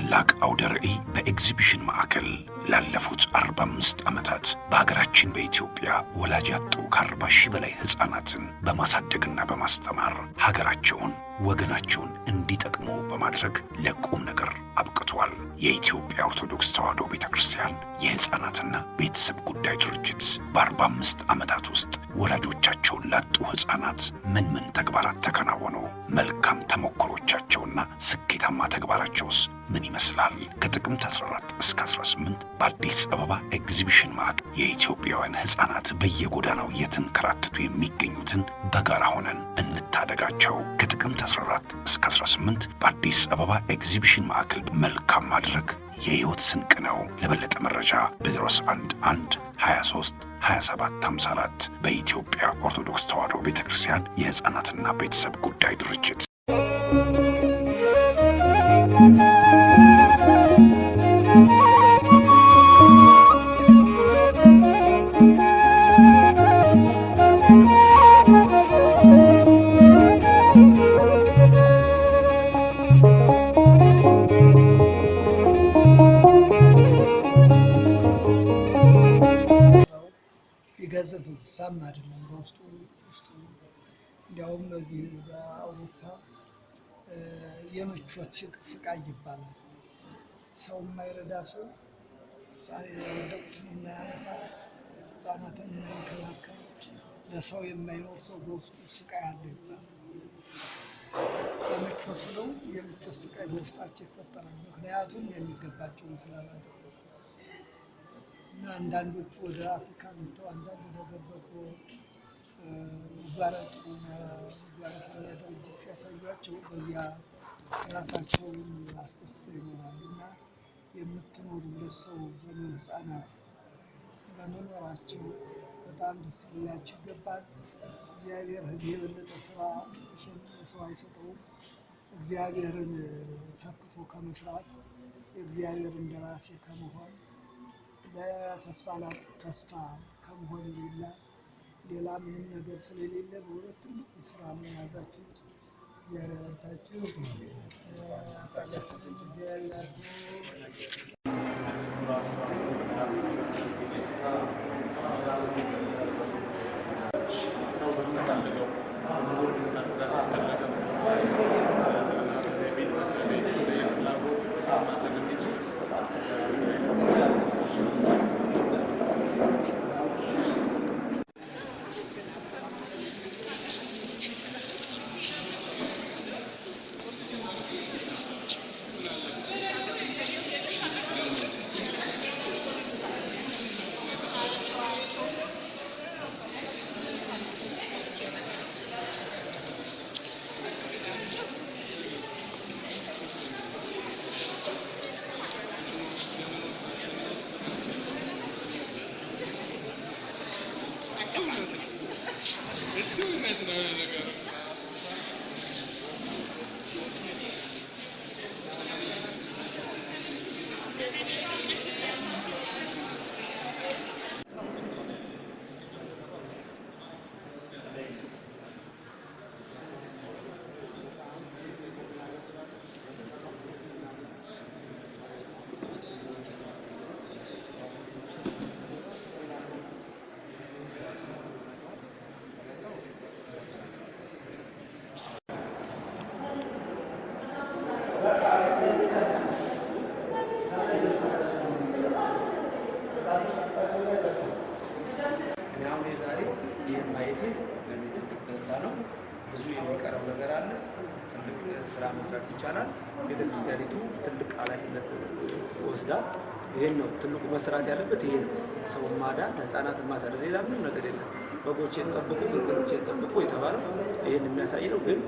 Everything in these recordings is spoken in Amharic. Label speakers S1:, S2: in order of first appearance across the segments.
S1: ታላቅ አውደ ርዕይ በኤግዚቢሽን ማዕከል ላለፉት 45 ዓመታት በሀገራችን በኢትዮጵያ ወላጅ ያጡ ከ40 ሺህ በላይ ሕፃናትን በማሳደግና በማስተማር ሀገራቸውን ወገናቸውን እንዲጠቅሙ በማድረግ ለቁም ነገር አብቅቷል። የኢትዮጵያ ኦርቶዶክስ ተዋሕዶ ቤተክርስቲያን የሕፃናትና ቤተሰብ ጉዳይ ድርጅት በ45 ዓመታት ውስጥ ወላጆቻቸውን ላጡ ሕፃናት ምን ምን ተግባራት ተከናወኑ? መልካም ተሞክሮቻቸውና ስኬታማ ተግባራቸውስ ምን ይመስላል? ከጥቅምት 14 እስከ 18 በአዲስ አበባ ኤግዚቢሽን ማዕከል የኢትዮጵያውያን ሕፃናት በየጎዳናው እየተንከራተቱ የሚገኙትን በጋራ ሆነን እንታደጋቸው። ከጥቅምት 14 እስከ 18 በአዲስ አበባ ኤግዚቢሽን ማዕከል መልካም ማድረግ የሕይወት ስንቅ ነው። ለበለጠ መረጃ በ011 23 27 54 በኢትዮጵያ ኦርቶዶክስ ተዋሕዶ ቤተክርስቲያን የሕፃናትና ቤተሰብ ጉዳይ ድርጅት።
S2: የገንዘብ እንስሳም አይደለም። በውስጡ ውስጡ እንዲያውም በዚህ በአውሮፓ የምቾት ስቃይ ይባላል። ሰው የማይረዳ ሰው፣ የወደቁትን የማያነሳ፣ ሕፃናትን የማይንከባከብ፣ ለሰው የማይኖር ሰው በውስጡ ስቃይ አለው ይባላል። በምቾት ነው የምቾት ስቃይ በውስጣቸው ይፈጠራል። ምክንያቱም የሚገባቸውን ስላላደረጉ እና አንዳንዶቹ ወደ አፍሪካ መጥተው አንዳንድ ነገር በጎ ምግባረ ጥሩ ምግባረ ሰናይ ድርጅት ሲያሳዩአቸው በዚያ ራሳቸውን አስደስተው ይኖራሉ። እና የምትኖሩለት ሰው በምን ሕፃናት በመኖራቸው በጣም ደስ ሊላቸው ይገባል። እግዚአብሔር ከዚህ የበለጠ ስራ ሰው አይሰጠውም። እግዚአብሔርን ተክቶ ከመስራት፣ የእግዚአብሔር እንደራሴ ከመሆን፣ ለተስፋ ላጡ ተስፋ ከመሆን የሌላ ሌላ ምንም ነገር ስለሌለ በእውነት ትልቁ ስራ ነው የያዛችሁት። እግዚአብሔር ያበርታችሁ። እግዚአብሔር
S3: ሰው በሚፈልገው መርዳት ከፈለገ ቤት እንደየፍላጎቱ ማድረግ እንዲችል።
S4: እኔ አሁን የዛሬ ይህን ማየቴ ለእኔ ትልቅ ደስታ ነው። ብዙ የሚቀረው ነገር አለ። ትልቅ ስራ መስራት ይቻላል። ቤተክርስቲያኒቱ ትልቅ ኃላፊነት ወስዳ ይሄን ነው ትልቁ መስራት ያለበት ይሄ ነው። ሰውን ማዳን፣ ህፃናትን ማሳደግ፣ ሌላ ምንም ነገር የለም። በጎቼን ጠብቁ፣ ግልገሎቼን ጠብቁ የተባለው ይሄን የሚያሳይ ነው። ግን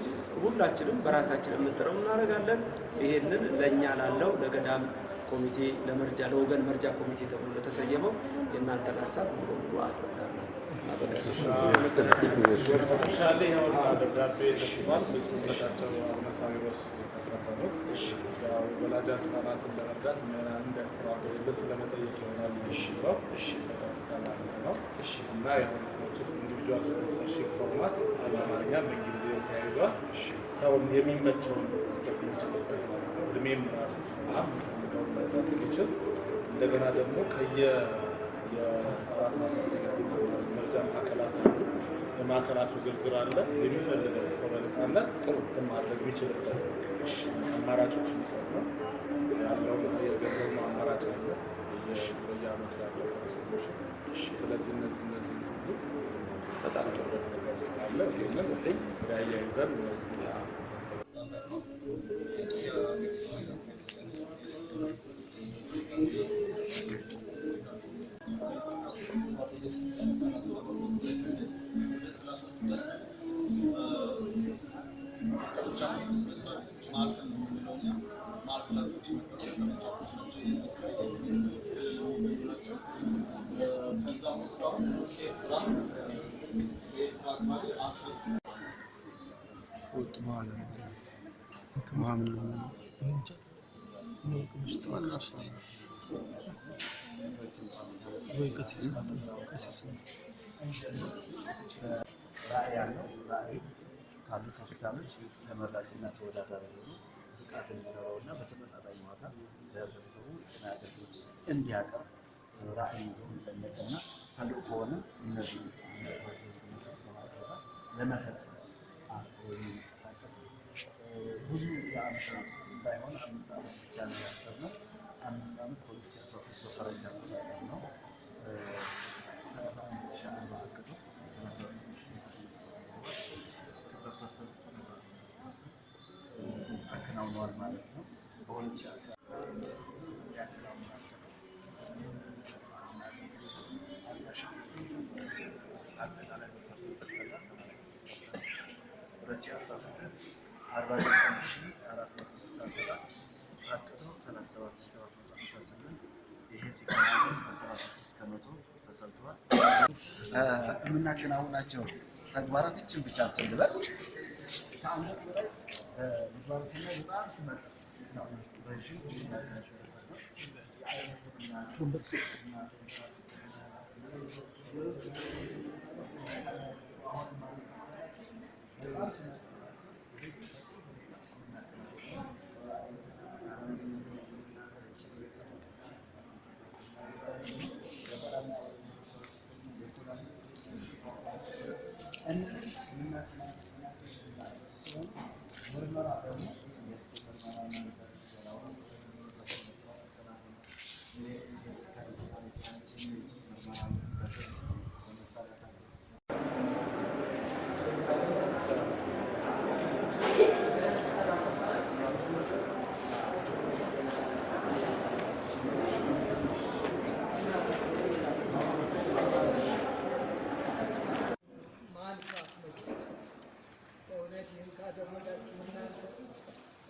S4: ሁላችንም በራሳችን የምንጥረው እናደርጋለን። ይሄንን ለእኛ ላለው ለገዳም ኮሚቴ ለመርጃ ለወገን መርጃ ኮሚቴ ተብሎ ለተሰየመው የእናንተን ሀሳብ ሙሉ በሙሉ አስረዳለሁ።
S3: Officially ያው ደብዳቤ ተጽፏል። ብፁዕነታቸው አቡነ ሳዊሮስ የተቀበሉት ያው ወላጅ ህጻናትን ለመርዳት ምዕመናን እንዲያስተባብሩልን ስለመጠየቅ ይሆናል የሚለው በቀጥታ ማለት ነው። እና ያው individual sponsorship format በአማርኛ በእንግሊዝኛ ተያይዟል። ሰውን የሚመቸውን መስጠት የሚችልበት ማለት ነው። እድሜም ራሱ የሚፈልገውን መርዳት የሚችል፣ እንደገና ደግሞ ከየ የህፃናት ማሳደጊያ መርጃ ማዕከላት አሉ። የማዕከላቱ ዝርዝር አለ። የሚፈልገው ሰው በነፃነት ጥሩ እንትን ማድረግ የሚችልበት አማራጮች የሚሰጥ ነው። ያለው የገንዘብ አማራጭ አለ። በየአመቱ ያለው transformation። ስለዚህ እነዚህ ሁሉ
S4: በጣም ጥሩ
S3: ነገር ስላለ ይህንን ያያይዘን እነዚህ
S5: ራዕይ ያለው፣ ራዕዩ ካሉት ሆስፒታሎች ተመራጭና ተወዳዳሪ ሆኖ ብቃት እንዲኖረው እና በተመጣጣኝ ዋጋ ለህብረተሰቡ የጤና አገልግሎት እንዲያቀርብ ራዕይ ይዞ የዘለቀና ተልእኮውንም እነዚህ ለመፈጸም አቅዶ የሚንቀሳቀስ፣ ብዙ የዓመት ባይሆን 5 ዓመት ብቻ ነው ያሰብነው። 5 ዓመት በ2013 በፈረንጅ አቆጣጠር ነው። 35,040 አቅዶ 39,000 በ percent አከናውነዋል ማለት ነው። በ2014 ሊያከናውን አቅዶ 40,000፣ አጠቃላይ በ percent ሲሰላ 86%፣ 2016 49,467 አቅዶ 37,758፣ ይሄ ሲከናወን በ76% ተሰልቷል። የምናከናውናቸው ተግባራት እችን ብቻ እንትን ልበል። ከአንገት በላይ ምግባረ ሰናይ በጣም ስመጥር ነው። ረዥም የምናገራቸው ነው። የአይን ሕክምና እና አሁን በጣም ስመጥር ናቸው። እነዚህ የምናከናውናቸው ምርመራ ደግሞ ምርመራ።
S2: ማንሳት መቻል፣ በእውነት ይህን ካደረጋችሁ እናንተ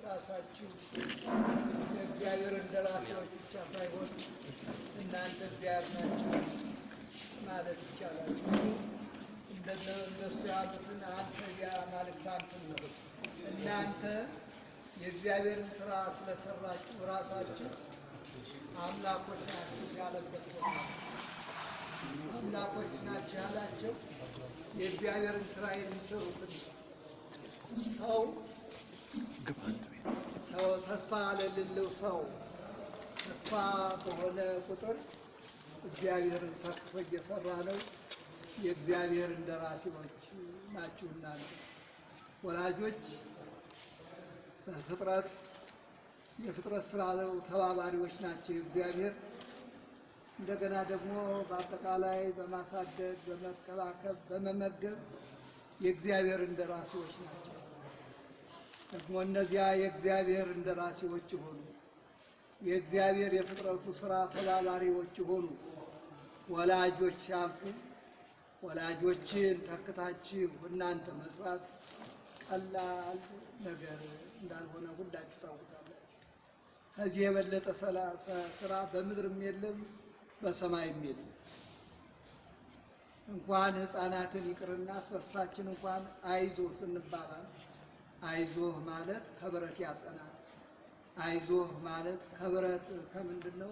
S2: ራሳችሁ የእግዚአብሔር እንደራሴዎች ብቻ ሳይሆን እናንተ እግዚአብሔር ናችሁ ማለት ይቻላል። እነሱ ያሉትን አንተ የአማልክት አንትን ነው። እናንተ የእግዚአብሔርን ስራ ስለሰራችሁ ራሳችሁ አምላኮች ናችሁ ያለበት ቦታ ነው። አምላኮች ናቸው ያላቸው የእግዚአብሔርን ስራ የሚሰሩትን ነው። ሰው ተስፋ ለሌለው ሰው ተስፋ በሆነ ቁጥር እግዚአብሔርን ተክቶ እየሰራ ነው። የእግዚአብሔር እንደራሴዎች ናችሁ እናንተ ወላጆች፣ በፍጥረት የፍጥረት ስራ ተባባሪዎች ናቸው የእግዚአብሔር። እንደገና ደግሞ በአጠቃላይ በማሳደግ፣ በመከባከብ፣ በመመገብ የእግዚአብሔር እንደራሴዎች ናቸው። ደግሞ እነዚያ የእግዚአብሔር እንደራሴዎች የሆኑ፣ የእግዚአብሔር የፍጥረቱ ስራ ተባባሪዎች የሆኑ ወላጆች ሲያልፉ ወላጆችን ተክታችሁ እናንተ መስራት ቀላል ነገር እንዳልሆነ ሁላችሁ ታውቁታላችሁ። ከዚህ የበለጠ ስራ በምድርም የለም፣ በሰማይም የለም። እንኳን ሕፃናትን ይቅርና አስበሳችን እንኳን አይዞህ ስንባባል አይዞህ ማለት ከብረት ያጸናል። አይዞህ ማለት ከብረት ከምንድን ነው፣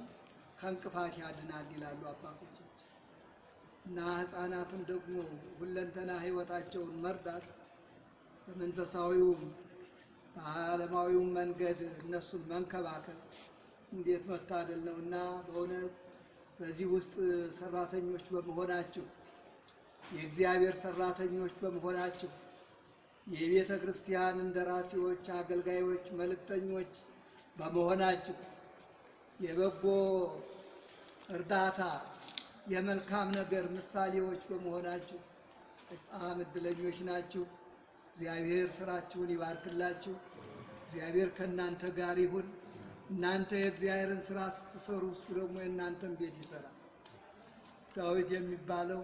S2: ከእንቅፋት ያድናል ይላሉ አባቶቻችን። እና ሕፃናትን ደግሞ ሁለንተና ሕይወታቸውን መርዳት በመንፈሳዊውም በዓለማዊው መንገድ እነሱን መንከባከብ እንዴት መታደል ነውና በእውነት በዚህ ውስጥ ሰራተኞች በመሆናችሁ፣ የእግዚአብሔር ሰራተኞች በመሆናችሁ፣ የቤተ ክርስቲያን እንደራሴዎች፣ አገልጋዮች፣ መልእክተኞች በመሆናችሁ፣ የበጎ እርዳታ የመልካም ነገር ምሳሌዎች በመሆናችሁ በጣም እድለኞች ናችሁ። እግዚአብሔር ስራችሁን ይባርክላችሁ። እግዚአብሔር ከእናንተ ጋር ይሁን። እናንተ የእግዚአብሔርን ስራ ስትሰሩ እሱ ደግሞ የእናንተን ቤት ይሰራል። ዳዊት የሚባለው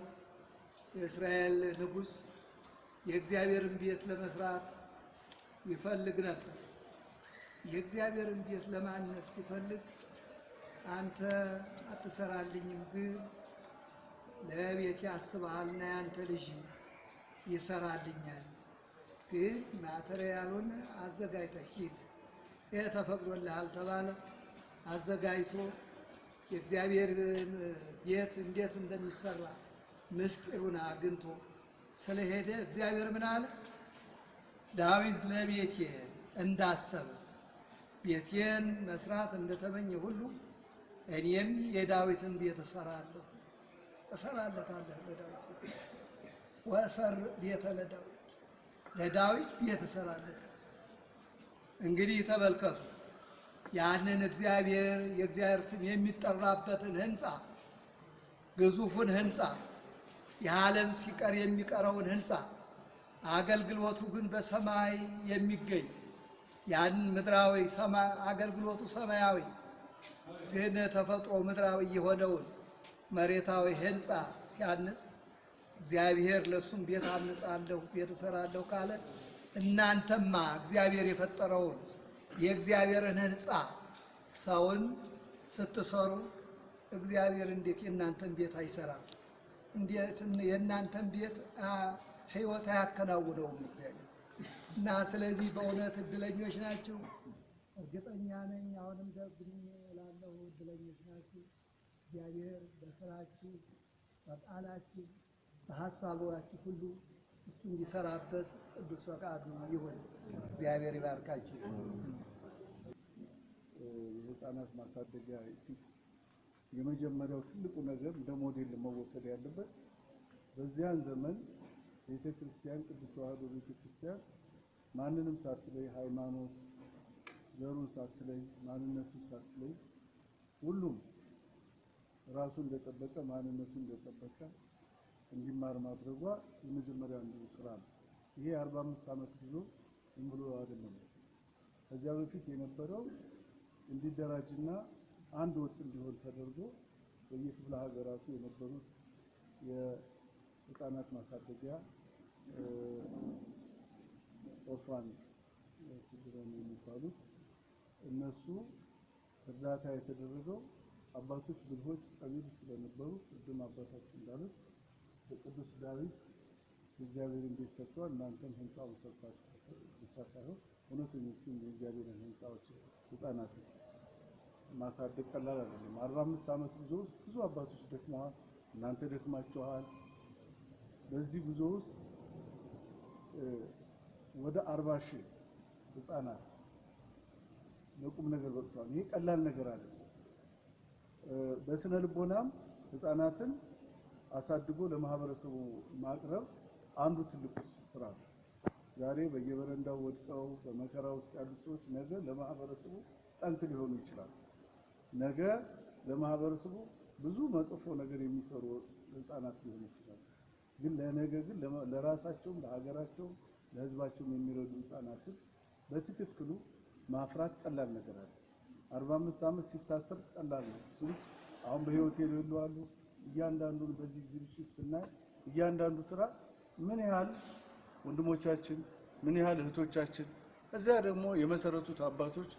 S2: የእስራኤል ንጉሥ የእግዚአብሔርን ቤት ለመስራት ይፈልግ ነበር። የእግዚአብሔርን ቤት ለማነጽ ሲፈልግ አንተ አትሰራልኝም፣ ግን ለቤት ያስብሃልና ያንተ ልጅ ይሰራልኛል፣ ግን ማቴሪያሉን አዘጋጅተህ ሂድ፣ ይህ ተፈቅዶልሃል ተባለ። አዘጋጅቶ የእግዚአብሔር ቤት እንዴት እንደሚሰራ ምስጢሩን አግኝቶ ስለሄደ እግዚአብሔር ምን አለ? ዳዊት ለቤቴ እንዳሰበ፣ ቤቴን መስራት እንደተመኘ ሁሉ እኔም የዳዊትን ቤት እሰራለሁ፣ እሰራለታለሁ ለዳዊት ቤት፣ ወእሰር ቤተ ለዳዊት፣ ለዳዊት ቤት እሰራለታለሁ። እንግዲህ ተመልከቱ፣ ያንን እግዚአብሔር የእግዚአብሔር ስም የሚጠራበትን ህንፃ፣ ግዙፉን ህንፃ፣ የዓለም ሲቀር የሚቀረውን ህንፃ፣ አገልግሎቱ ግን በሰማይ የሚገኝ፣ ያን ምድራዊ አገልግሎቱ ሰማያዊ ግን ተፈጥሮ ምድራዊ የሆነውን መሬታዊ ህንፃ ሲያንጽ እግዚአብሔር ለሱም ቤት አንጻለሁ፣ ቤት እሰራለሁ ካለ እናንተማ እግዚአብሔር የፈጠረውን የእግዚአብሔርን ህንፃ ሰውን ስትሰሩ እግዚአብሔር እንዴት የእናንተን ቤት አይሰራም? እንዴት የእናንተን ቤት ህይወት አያከናውነውም እግዚአብሔር? እና ስለዚህ በእውነት እድለኞች ናችሁ። እርግጠኛ ነኝ። አሁንም ደግሜ እላለሁ እድለኞች ናችሁ። እግዚአብሔር በስራችሁ፣ በቃላችሁ፣ በሀሳባችሁ ሁሉ እሱ እንዲሰራበት ቅዱስ ፈቃዱ ይሁን። እግዚአብሔር ይባርካችሁ።
S6: የህፃናት ማሳደጊያ የመጀመሪያው ትልቁ ነገር እንደ ሞዴል መወሰድ ያለበት በዚያን ዘመን ቤተክርስቲያን፣ ቅዱስ ተዋህዶ ቤተክርስቲያን ማንንም ሳትለይ፣ ሃይማኖት ዘሩን ሳትለይ፣ ማንነቱን ሳትለይ፣ ሁሉም ራሱን እንደጠበቀ ማንነቱን እንደጠበቀ እንዲማር ማድረጓ የመጀመሪያ አንዱ ስራ ነው። ይሄ 45 ዓመት ጉዞ ዝም ብሎ አይደለም። ከዚያ በፊት የነበረው እንዲደራጅና አንድ ወጥ እንዲሆን ተደርጎ በየክፍለ ሀገራቱ የነበሩት የህፃናት ማሳደጊያ orphan children የሚባሉት እነሱ እርዳታ የተደረገው አባቶች ብልሆች ጠቢብ ስለነበሩ ቅድም አባታችን እንዳሉት በቅዱስ ዳዊት የእግዚአብሔርን ቤት ሰርተዋል፣ እናንተም ህንፃውን ሰርታችሁ ብቻ ሳይሆን እውነተኞቹን የእግዚአብሔርን ህንፃዎች ህፃናት ማሳደግ ቀላል አይደለም። 45 ዓመት ጉዞ ውስጥ ብዙ አባቶች ደክመዋል፣ እናንተ ደክማችኋል። በዚህ ጉዞ ውስጥ ወደ 40 ሺህ ህፃናት ለቁም ነገር በቅተዋል። ይሄ ቀላል ነገር አይደለም። በስነ ልቦናም ህፃናትን አሳድጎ ለማህበረሰቡ ማቅረብ አንዱ ትልቁ ስራ ነው። ዛሬ በየበረንዳው ወድቀው በመከራ ውስጥ ያሉ ሰዎች ነገ ለማህበረሰቡ ጠንቅ ሊሆኑ ይችላሉ። ነገ ለማህበረሰቡ ብዙ መጥፎ ነገር የሚሰሩ ህፃናት ሊሆኑ ይችላሉ። ግን ለነገ ግን ለራሳቸውም፣ ለሀገራቸውም፣ ለህዝባቸውም የሚረዱ ህፃናትን በትክክሉ ማፍራት ቀላል ነገር አለ። 45 ዓመት ሲታሰብ ቀላል ነው። ስንት አሁን በህይወት የሌሉ አሉ። እያንዳንዱን በዚህ ኤግዚቢሽን ስናይ እያንዳንዱ ስራ ምን ያህል ወንድሞቻችን፣ ምን ያህል እህቶቻችን፣ እዚያ ደግሞ የመሰረቱት አባቶች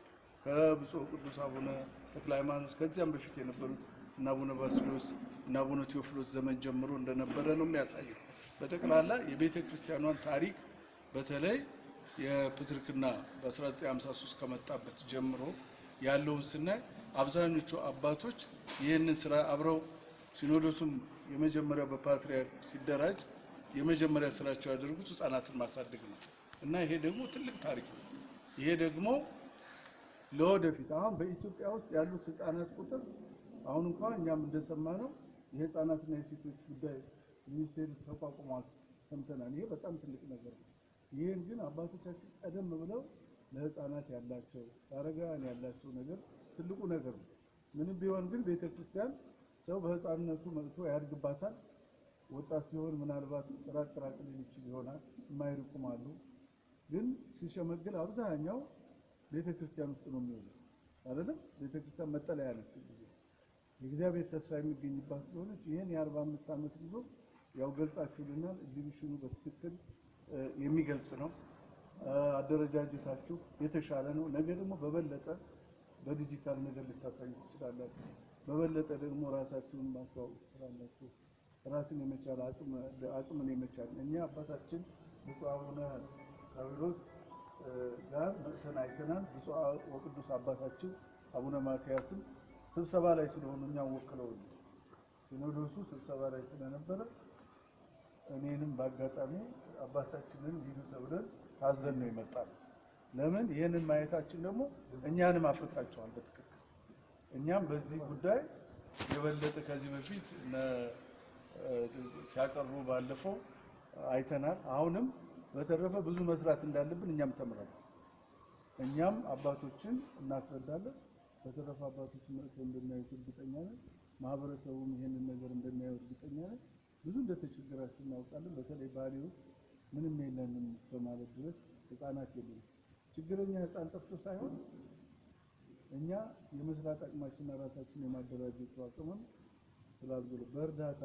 S6: ከብፁዕ ቅዱስ አቡነ ተክለ ሃይማኖት ከዚያም በፊት የነበሩት እና አቡነ ባስልዮስ እና አቡነ ቴዎፍሎስ ዘመን ጀምሮ እንደነበረ ነው የሚያሳየው። በጠቅላላ የቤተ ክርስቲያኗን ታሪክ በተለይ የፕትርክና በ1953 ከመጣበት ጀምሮ ያለውን ስናይ አብዛኞቹ አባቶች ይህንን ስራ አብረው ሲኖዶሱም የመጀመሪያው በፓትርያርክ ሲደራጅ የመጀመሪያ ስራቸው ያደረጉት ህፃናትን ማሳደግ ነው እና ይሄ ደግሞ ትልቅ ታሪክ ነው። ይሄ ደግሞ ለወደፊት አሁን በኢትዮጵያ ውስጥ ያሉት ህፃናት ቁጥር አሁን እንኳን እኛም እንደሰማነው የህፃናትና የሴቶች ጉዳይ ሚኒስቴር ተቋቁሟል ሰምተናል። ይሄ በጣም ትልቅ ነገር ነው። ይሄን ግን አባቶቻችን ቀደም ብለው ለህፃናት ያላቸው ለአረጋውያን ያላቸው ነገር ትልቁ ነገር ነው። ምንም ቢሆን ግን ቤተክርስቲያን ሰው በህፃንነቱ መጥቶ ያድግባታል። ወጣት ሲሆን ምናልባት ራቅ ራቅ ሊል ይችል ይሆናል፣ የማይርቁም አሉ። ግን ሲሸመግል አብዛኛው ቤተክርስቲያን ውስጥ ነው የሚውለው አይደለም። ቤተክርስቲያን መጠለያ ነች፣ የእግዚአብሔር ተስፋ የሚገኝባት ስለሆነች ይሄን የ45 ዓመት ጉዞ ያው ገልጻችሁልናል። ኤግዚቢሽኑ በትክክል የሚገልጽ ነው። አደረጃጀታችሁ የተሻለ ነው። ነገ ደግሞ በበለጠ በዲጂታል ነገር ልታሳዩ ትችላላችሁ። በበለጠ ደግሞ ራሳችሁን ማስተዋወቅ ትችላላችሁ። ራስን የመቻል አቅምን የመቻል እኛ አባታችን ብፁዕ አቡነ ሳዊሮስ ጋር መጥተን አይተናል። ብፁዕ ወቅዱስ አባታችን አቡነ ማትያስም ስብሰባ ላይ ስለሆኑ እኛን ወክለው ሲኖዶሱ ስብሰባ ላይ ስለነበረ እኔንም በአጋጣሚ አባታችንን ሂዱ ተብለን ታዘን ነው የመጣነው። ለምን ይሄንን ማየታችን ደግሞ እኛንም አፍርጣቸዋል በትክክል። እኛም በዚህ ጉዳይ የበለጠ ከዚህ በፊት ሲያቀርቡ ባለፈው አይተናል። አሁንም በተረፈ ብዙ መስራት እንዳለብን እኛም ተምረናል። እኛም አባቶችን እናስረዳለን። በተረፈ አባቶችን መጥተው እንደሚያዩት እርግጠኛ ነን። ማህበረሰቡም ይሄንን ነገር እንደሚያዩት እርግጠኛ ነን። ብዙ እንደተቸገራችሁ እናውቃለን። በተለይ ባሌ ውስጥ ምንም የለንም እስከ ማለት ድረስ ህፃናት የሉም። ችግረኛ ህፃን ጠፍቶ ሳይሆን እኛ የመስራት አቅማችንና ራሳችን የማደራጀቱ አቅምም ስላልጎለ በእርዳታ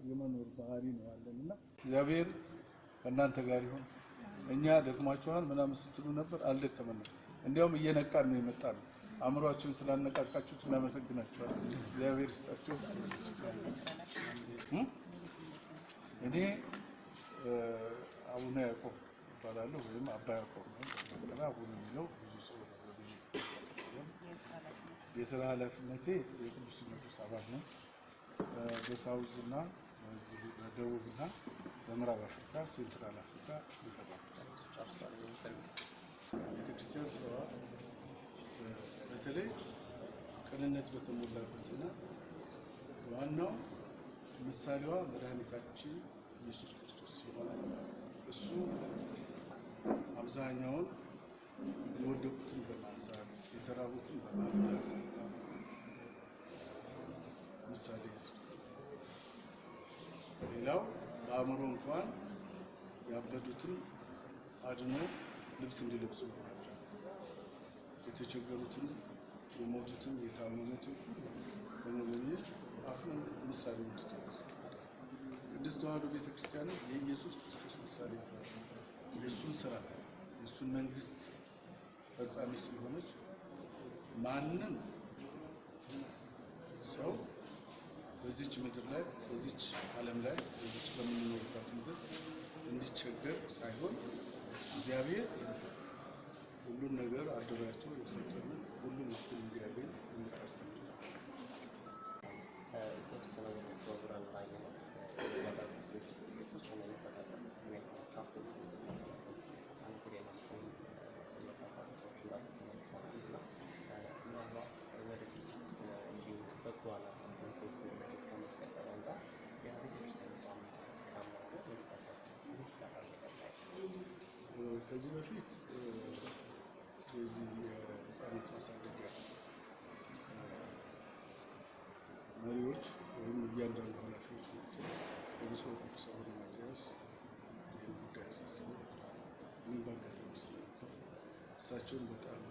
S6: የመኖር ባህሪ ነው ያለንና እግዚአብሔር ከእናንተ ጋር ይሁን። እኛ ደክሟችኋል ምናምን ስትሉ ነበር፣ አልደከመንም። እንዲያውም እየነቃን ነው የመጣነው። አእምሯችሁን ስላነቃቃችሁት እናመሰግናችኋለን። እግዚአብሔር ይስጣችሁ። እኔ አቡነ ያዕቆብ እባላለሁ ወይም አባ ያዕቆብ ነው። አቡነ የሚለው ብዙ ሰው የስራ ኃላፊነቴ የቅዱስ ሲኖዶስ አባል ነው። በሳውዝ እና በዚህ በደቡብ እና በምዕራብ አፍሪካ ሴንትራል አፍሪካ ሊቀ ጳጳስ። ቤተክርስቲያን ስራዋ በተለይ ቅንነት በተሞላበትና ዋናው ምሳሌዋ መድኃኒታችን ኢየሱስ ክርስቶስ ስለሆነ እሱ አብዛኛውን የወደቁትን በማንሳት የተራቡትን በማብላት ምሳሌ። ሌላው በአእምሮ እንኳን ያበዱትን አድኖ ልብስ እንዲለብሱ በማድረግ የተቸገሩትን፣ የሞቱትን፣ የታመሙትን በመጎብኘት አስመን ምሳሌ ትቶስ። ቅድስት ተዋሕዶ ቤተክርስቲያን የኢየሱስ ክርስቶስ ምሳሌ የእሱን ስራ የእሱን መንግስት ፈጻሚ ስለሆነች ማንም ሰው በዚች ምድር ላይ በዚች ዓለም ላይ በዚች በምንኖርባት ምድር እንዲቸገር ሳይሆን እግዚአብሔር ሁሉን ነገር አደራጅቶ የሰጠን ሁሉም እኩል እንዲያገኝ የምታስተምር።
S7: የተወሰነ ፕሮግራም ላይ ነው የተወሰነ የሚንቀሳቀስ ካፍቶ ምናልባት ወደፊት እንዲሁ በጎ ዓላማ ከማስቀጠል አንጻር የቤተክርስቲያን ከአመራሩ የሚጠበቅ ይሰራል በቀጣይ?
S6: ከዚህ በፊት የዚህ የህፃናት ማሳደጊያ መሪዎች ወይም እያንዳንዱ ኃላፊዎች መጥተው ለብፁዕ ወቅዱስ አቡነ ማትያስ ይህን ጉዳይ አሳስበው እኔም በአጋጣሚ ስለነበር እሳቸውን በጣም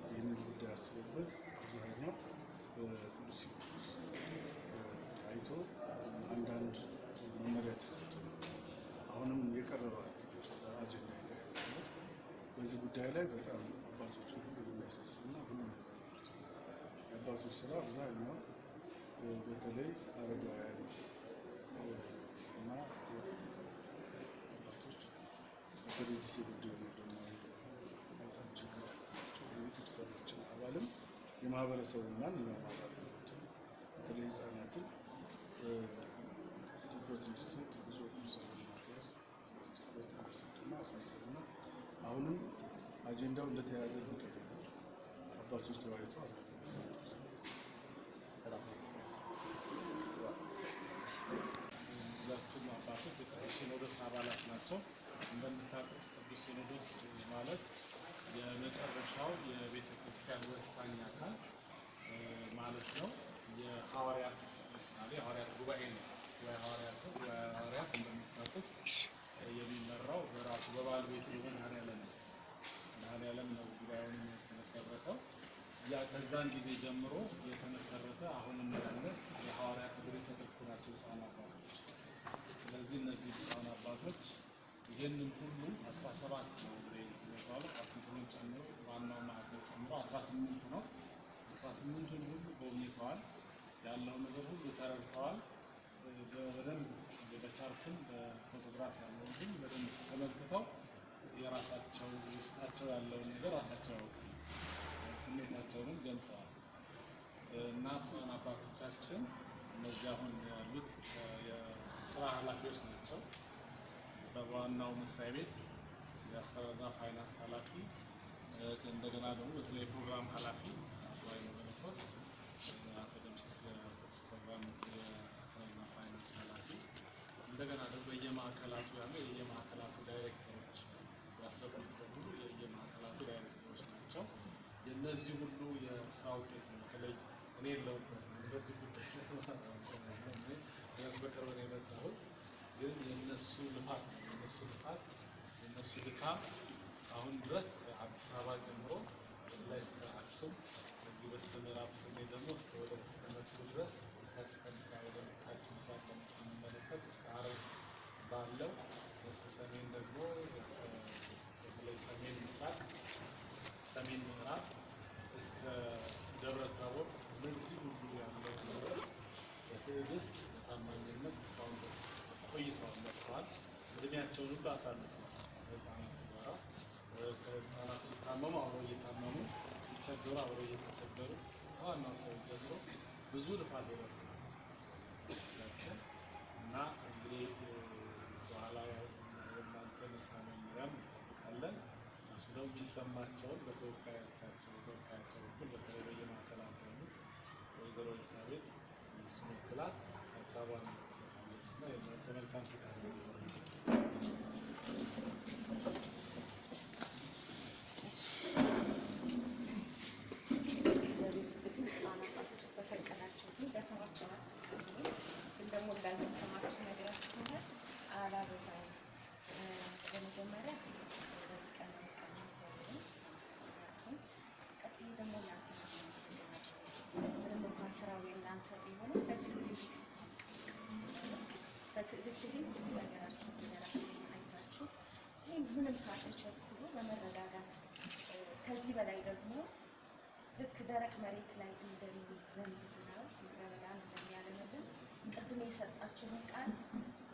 S6: ይህንን ጉዳይ አስበውበት አብዛኛው በቅዱስ ሲኖዶስ ታይቶ አንዳንድ መመሪያ ተሰጥቶ አሁንም የቀረበ አጀንዳ የተያዘ ነው። በዚህ ጉዳይ ላይ በጣም አባቶችን ሁሉ የሚያሳስብና ሁሉም የአባቶች ስራ አብዛኛው በተለይ አረጋውያን እና አባቶች በተለይ disabled የሆኑ ደግሞ በጣም ችግር ያለባቸው የቤተክርስቲያናችን አባልም የማህበረሰቡ ማንኛውም አባል የሆኑትን በተለይ ህፃናትን ትኩረት እንዲሰጥ ብፁዕ ወቅዱስ አቡነ ማትያስ ትኩረት እንዲሰጡና አሳሰቡና አሁንም አጀንዳው እንደተያዘ እርግጠኛ ነኝ። አባቶች ተወያይተው
S3: ሁለቱም አባቶች የቅዱስ ሲኖዶስ አባላት ናቸው። እንደምታውቁት ቅዱስ ሲኖዶስ ማለት የመጨረሻው የቤተ ክርስቲያን ወሳኝ አካል ማለት ነው። የሐዋርያት ምሳሌ የሐዋርያት ጉባኤ ነው። ጉባኤ ሐዋርያት ነው። ጉባኤ ሐዋርያት እንደምታውቁት የሚመራው በራሱ በባለቤቱ በመድኃኔዓለም ነው። መድኃኔዓለም ነው ጉባኤውን የመሰረተው። ያ ከዛን ጊዜ ጀምሮ የተመሰረተ አሁንም ያለ የሐዋርያት እግር የተተኩ ናቸው ብፁዓን አባቶች። ስለዚህ እነዚህ ብፁዓን አባቶች ይህንን ሁሉ 17 ነው እንግዲህ የተባለው አስንትኑን ጨምሮ ዋናው ማዕከል ጨምሮ 18 ነው። 18ቱን ሁሉ ጎብኝተዋል። ያለውን ነገር ሁሉ ተረድተዋል። በደንብ በቻርትም በፎቶግራፍ ያለውን ሁሉ በደንብ ተመልክተው የራሳቸው ውስጣቸው ያለውን ነገር ራሳቸው ያውቃሉ። ስሜታቸውንም ገልጸዋል። እና ብፁዓን አባቶቻችን እነዚህ አሁን ያሉት የስራ ኃላፊዎች ናቸው። በዋናው መስሪያ ቤት የአስተዳደርና ፋይናንስ ኃላፊ፣ እንደገና ደግሞ በተለይ ፕሮግራም ኃላፊ አቶ ኃይለ መለኮት፣ አቶ ደምስስ ፕሮግራም የአስተዳደርና ፋይናንስ ኃላፊ፣ እንደገና ደግሞ በየማዕከላቱ ያሉ የየማዕከላቱ ዳይሬክተሮች ያስረዱት በሙሉ የየማዕከላቱ ዳይሬክተሮች ናቸው። የእነዚህ ሁሉ የስራ ውጤት ነው። በተለይ እኔ የለሁበትም በዚህ ጉዳይ ላይ በቅርብ ነው የመጣሁት፣ ግን የእነሱ ልፋት ነው። የእነሱ ልፋት የእነሱ ድካም እስካሁን ድረስ አዲስ አበባ ጀምሮ ወደ ላይ እስከ አክሱም፣ ከዚህ በስተ ምዕራብ ስንሄድ ደግሞ እስከ ወደ እስከ መቱ ድረስ ታች እስከ ምስራቅ ወደ ታች ምስራቅ ደግሞ ስንመለከት እስከ ሐረር ባለው፣ በስተ ሰሜን ደግሞ በተለይ ሰሜን ምስራቅ፣ ሰሜን ምዕራብ እስከ ደብረ ታቦር፣ በዚህ ሁሉ ያለው ነገር በትዕግስት በታማኝነት እስካሁን ድረስ ቆይተዋል፣ መጥተዋል። እድሜያቸውን ሁሉ አሳልፈዋል ከህፃናቱ ጋራ። ከህፃናቱ ሲታመሙ አብረው እየታመሙ፣ ሲቸገሩ አብረው እየተቸገሩ፣ ከዋናው ሰው ጀምሮ ብዙ ልፋት የለፉ ናቸው። እና እንግዲህ በኋላ የእናንተን የስራ መመሪያም እንጠብቃለን። እሱ ደግሞ የሚሰማቸውን በተወካዮቻቸው በተወካያቸው በኩል በተለይ በየማዕከላቱ ያሉት ወይዘሮ ኤልሳቤጥ እነሱን ወክላ ሀሳቧን ትሰጣለች እና የእናንተ መልካም ፈቃድ ነው።
S8: እግዚአብሔር ይስጥልኝ። ብፁዓን አባቶች በፈቀዳችሁ ግን ደከማችሁ አትቀበሉ፣ ግን ደግሞ እንዳልደከማችሁ ነግራችሁኛል። አላበዛውም። በመጀመሪያ በዚህ ቀን ያበቃኝ እግዚአብሔርን አመሰግናለሁ። ቀጥዬ ደግሞ እናንተን አመሰግናለሁ። ምንም እንኳን ስራው የእናንተ ቢሆንም በትዕግስት ግን ሁሉ ነገራችሁ ነገራችሁን አይታችሁ ይህም ምንም ሳትቸኩሉ በመረጋጋት ከዚህ በላይ ደግሞ ልክ ደረቅ መሬት ላይ እንደሚዘንብ ዝናብ ምድረ በዳን እንደሚያለመልም ቅድም የሰጣችሁን ቃል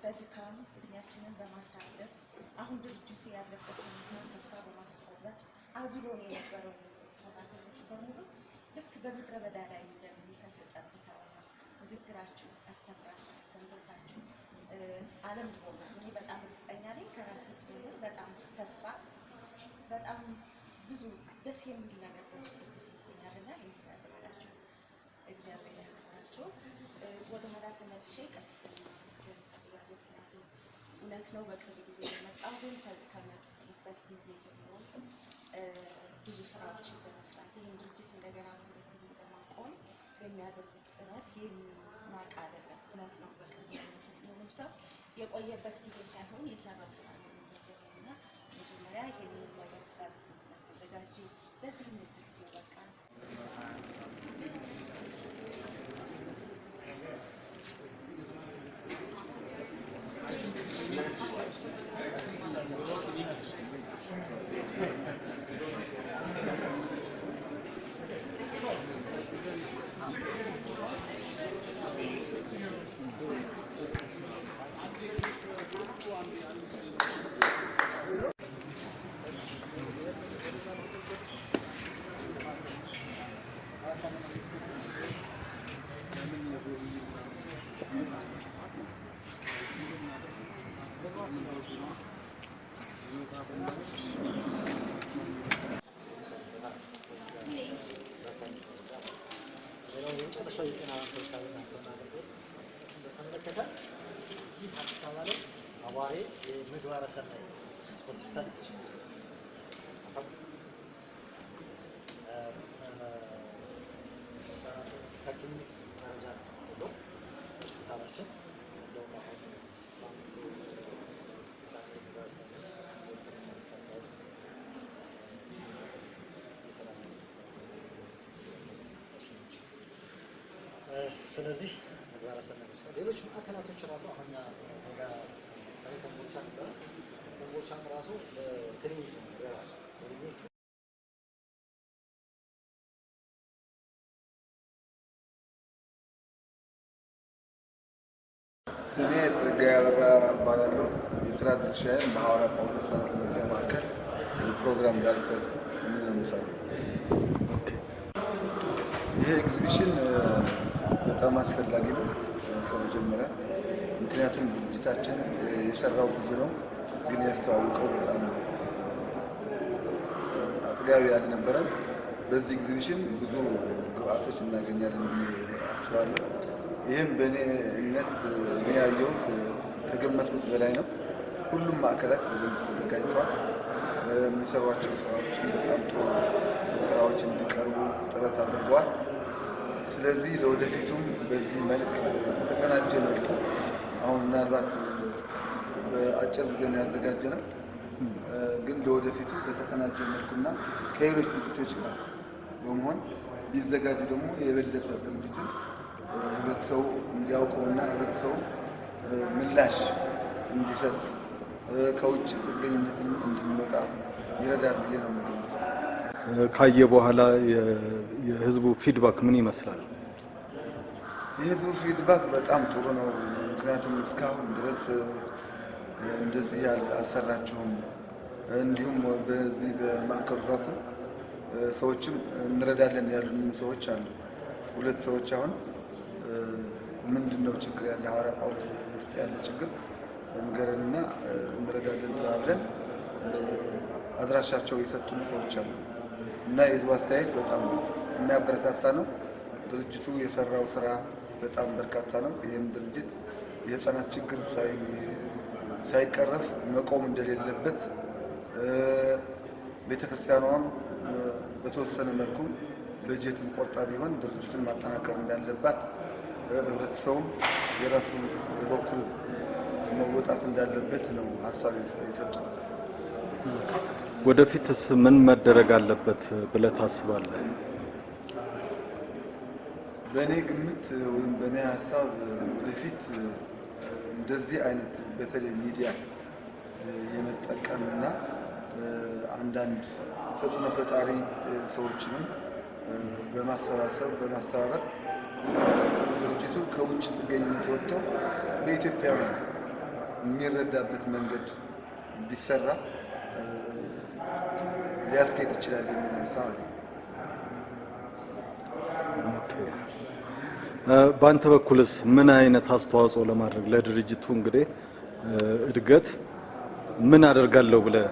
S8: በድካም እድሜያችንን በማሳለፍ አሁን ድርጅቱ ያለበት ሁኔታ ተስፋ በማስቆረጥ አዝሎን የነበረው ሰራተኞች በሙሉ ልክ በምድረ በዳ ላይ እንደሚፈስ ጠብታ ውሃ ንግግራችሁ አስተምራችሁ አስተምሮታችሁ ዓለም ሆኗል። እኔ በጣም እርግጠኛ ነኝ ከራሴ ጀምር በጣም ተስፋ በጣም ብዙ ደስ የሚል ነገር በውስጥ ተሰምቶኛልና ይህን ስላደረጋችሁ እግዚአብሔር ያክብራችሁ። ወደኋላ ተመልሼ ቀሲስ ማመስገን እፈልጋለሁ። ምክንያቱም እውነት ነው በቅርብ ጊዜ የመጣው ግን ከመጡበት ጊዜ ጀምሮ ብዙ ስራዎችን በመስራት ይህን ድርጅት እንደገና በሁለት እግሩ ለማቆም የሚያደርጉት ጥረት የሚናቅ አይደለም። እውነት ነው በቅርብ የመጡት ቢሆንም ሰው የቆየበት ጊዜ ሳይሆን የሰራው ስራ ነው የሚመዘነው እና መጀመሪያ ይህንን ነገር ስላተዘጋጀ ለዚህም እድል ስለበቃ
S5: ሰናይ ሆስፒታል ከክሊኒክ ደረጃ ነው ሆስፒታላችን። እንደውም አሁን ሳምንት ቅዳሜ የዛሬ ሳምንት የሕክምና ሳካሄድ የተለያዩ ስለዚህ ምግባረ ሰናይ ሆስፒታል፣ ሌሎች ማዕከላቶች ራሱ አሁን እኛ ለምሳሌ ኮምቦልቻ ነበረ። ኮምቦልቻም ራሱ ክሊኒክ ነው የራሱ ለልጆቹ።
S9: ስሜ ጸጋዬ አበራ እባላለሁ። የስራ ድርሻዬም በሐዋርያ ጳውሎስ ሕፃናት መርጃ ማዕከል የፕሮግራም ዳይሬክተር ሆኜ ነው የምሰራው። ይሄ ኤግዚቢሽን በጣም አስፈላጊ ነው ከመጀመሪያ፣ ምክንያቱም ድርጅታችን የሰራው ብዙ ነው፣ ግን ያስተዋውቀው በጣም አጥጋቢ አልነበረም። በዚህ ኤግዚቢሽን ብዙ ግብአቶች እናገኛለን ብዬ አስባለሁ። ይህም በእኔ እምነት እኔ ያየሁት ከገመትኩት በላይ ነው። ሁሉም ማዕከላት በደንብ ተዘጋጅተዋል። የሚሰሯቸው ስራዎችን በጣም ጥሩ ስራዎች እንዲቀርቡ ጥረት አድርገዋል። ስለዚህ ለወደፊቱም በዚህ መልክ በተቀናጀ መልኩ አሁን ምናልባት በአጭር ጊዜ ነው ያዘጋጀነው፣ ግን ለወደፊቱ በተቀናጀ መልኩና ከሌሎች ድርጅቶች ጋር በመሆን ቢዘጋጅ ደግሞ የበለጠ ድርጅቱን ህብረተሰቡ እንዲያውቀውና ህብረተሰቡ ምላሽ እንዲሰጥ ከውጭ ጥገኝነትን እንድንወጣ ይረዳል ብዬ ነው የምገምተው።
S6: ካየ በኋላ የህዝቡ feedback ምን ይመስላል?
S9: የህዝቡ feedback በጣም ጥሩ ነው። ምክንያቱም እስካሁን ድረስ እንደዚህ አልሰራችሁም፣ እንዲሁም በዚህ በማዕከሉ ራሱ ሰዎችም እንረዳለን ያሉንም ሰዎች አሉ። ሁለት ሰዎች አሁን ምንድን ነው ችግር ያለ ሐዋርያ ጳውሎስ ውስጥ ያለ ችግር ንገረንና እንረዳለን ተባብለን አድራሻቸው የሰጡን ሰዎች አሉ እና የህዝቡ አስተያየት በጣም የሚያበረታታ ነው። ድርጅቱ የሰራው ስራ በጣም በርካታ ነው። ይህም ድርጅት የህፃናት ችግር ሳይቀረፍ መቆም እንደሌለበት ቤተክርስቲያኗም በተወሰነ መልኩ በጀትም ቆርጣ ቢሆን ድርጅቱን ማጠናከር እንዳለባት፣ ህብረተሰቡም የራሱ በኩል መወጣት እንዳለበት ነው ሀሳብ የሰጡት።
S6: ወደፊትስ ምን መደረግ አለበት ብለህ ታስባለህ?
S9: በእኔ ግምት ወይም በእኔ ሀሳብ ወደፊት እንደዚህ አይነት በተለይ ሚዲያ የመጠቀምና አንዳንድ ተጽዕኖ ፈጣሪ ሰዎችንም በማሰባሰብ በማስተባበር ድርጅቱ ከውጭ ጥገኝነት ወጥቶ በኢትዮጵያውያን የሚረዳበት መንገድ ቢሰራ ሊያስኬድ ይችላል የሚል ሀሳብ አለ።
S6: Okay። በአንተ በኩልስ ምን አይነት አስተዋጽኦ ለማድረግ ለድርጅቱ እንግዲህ እድገት ምን አደርጋለሁ ብለህ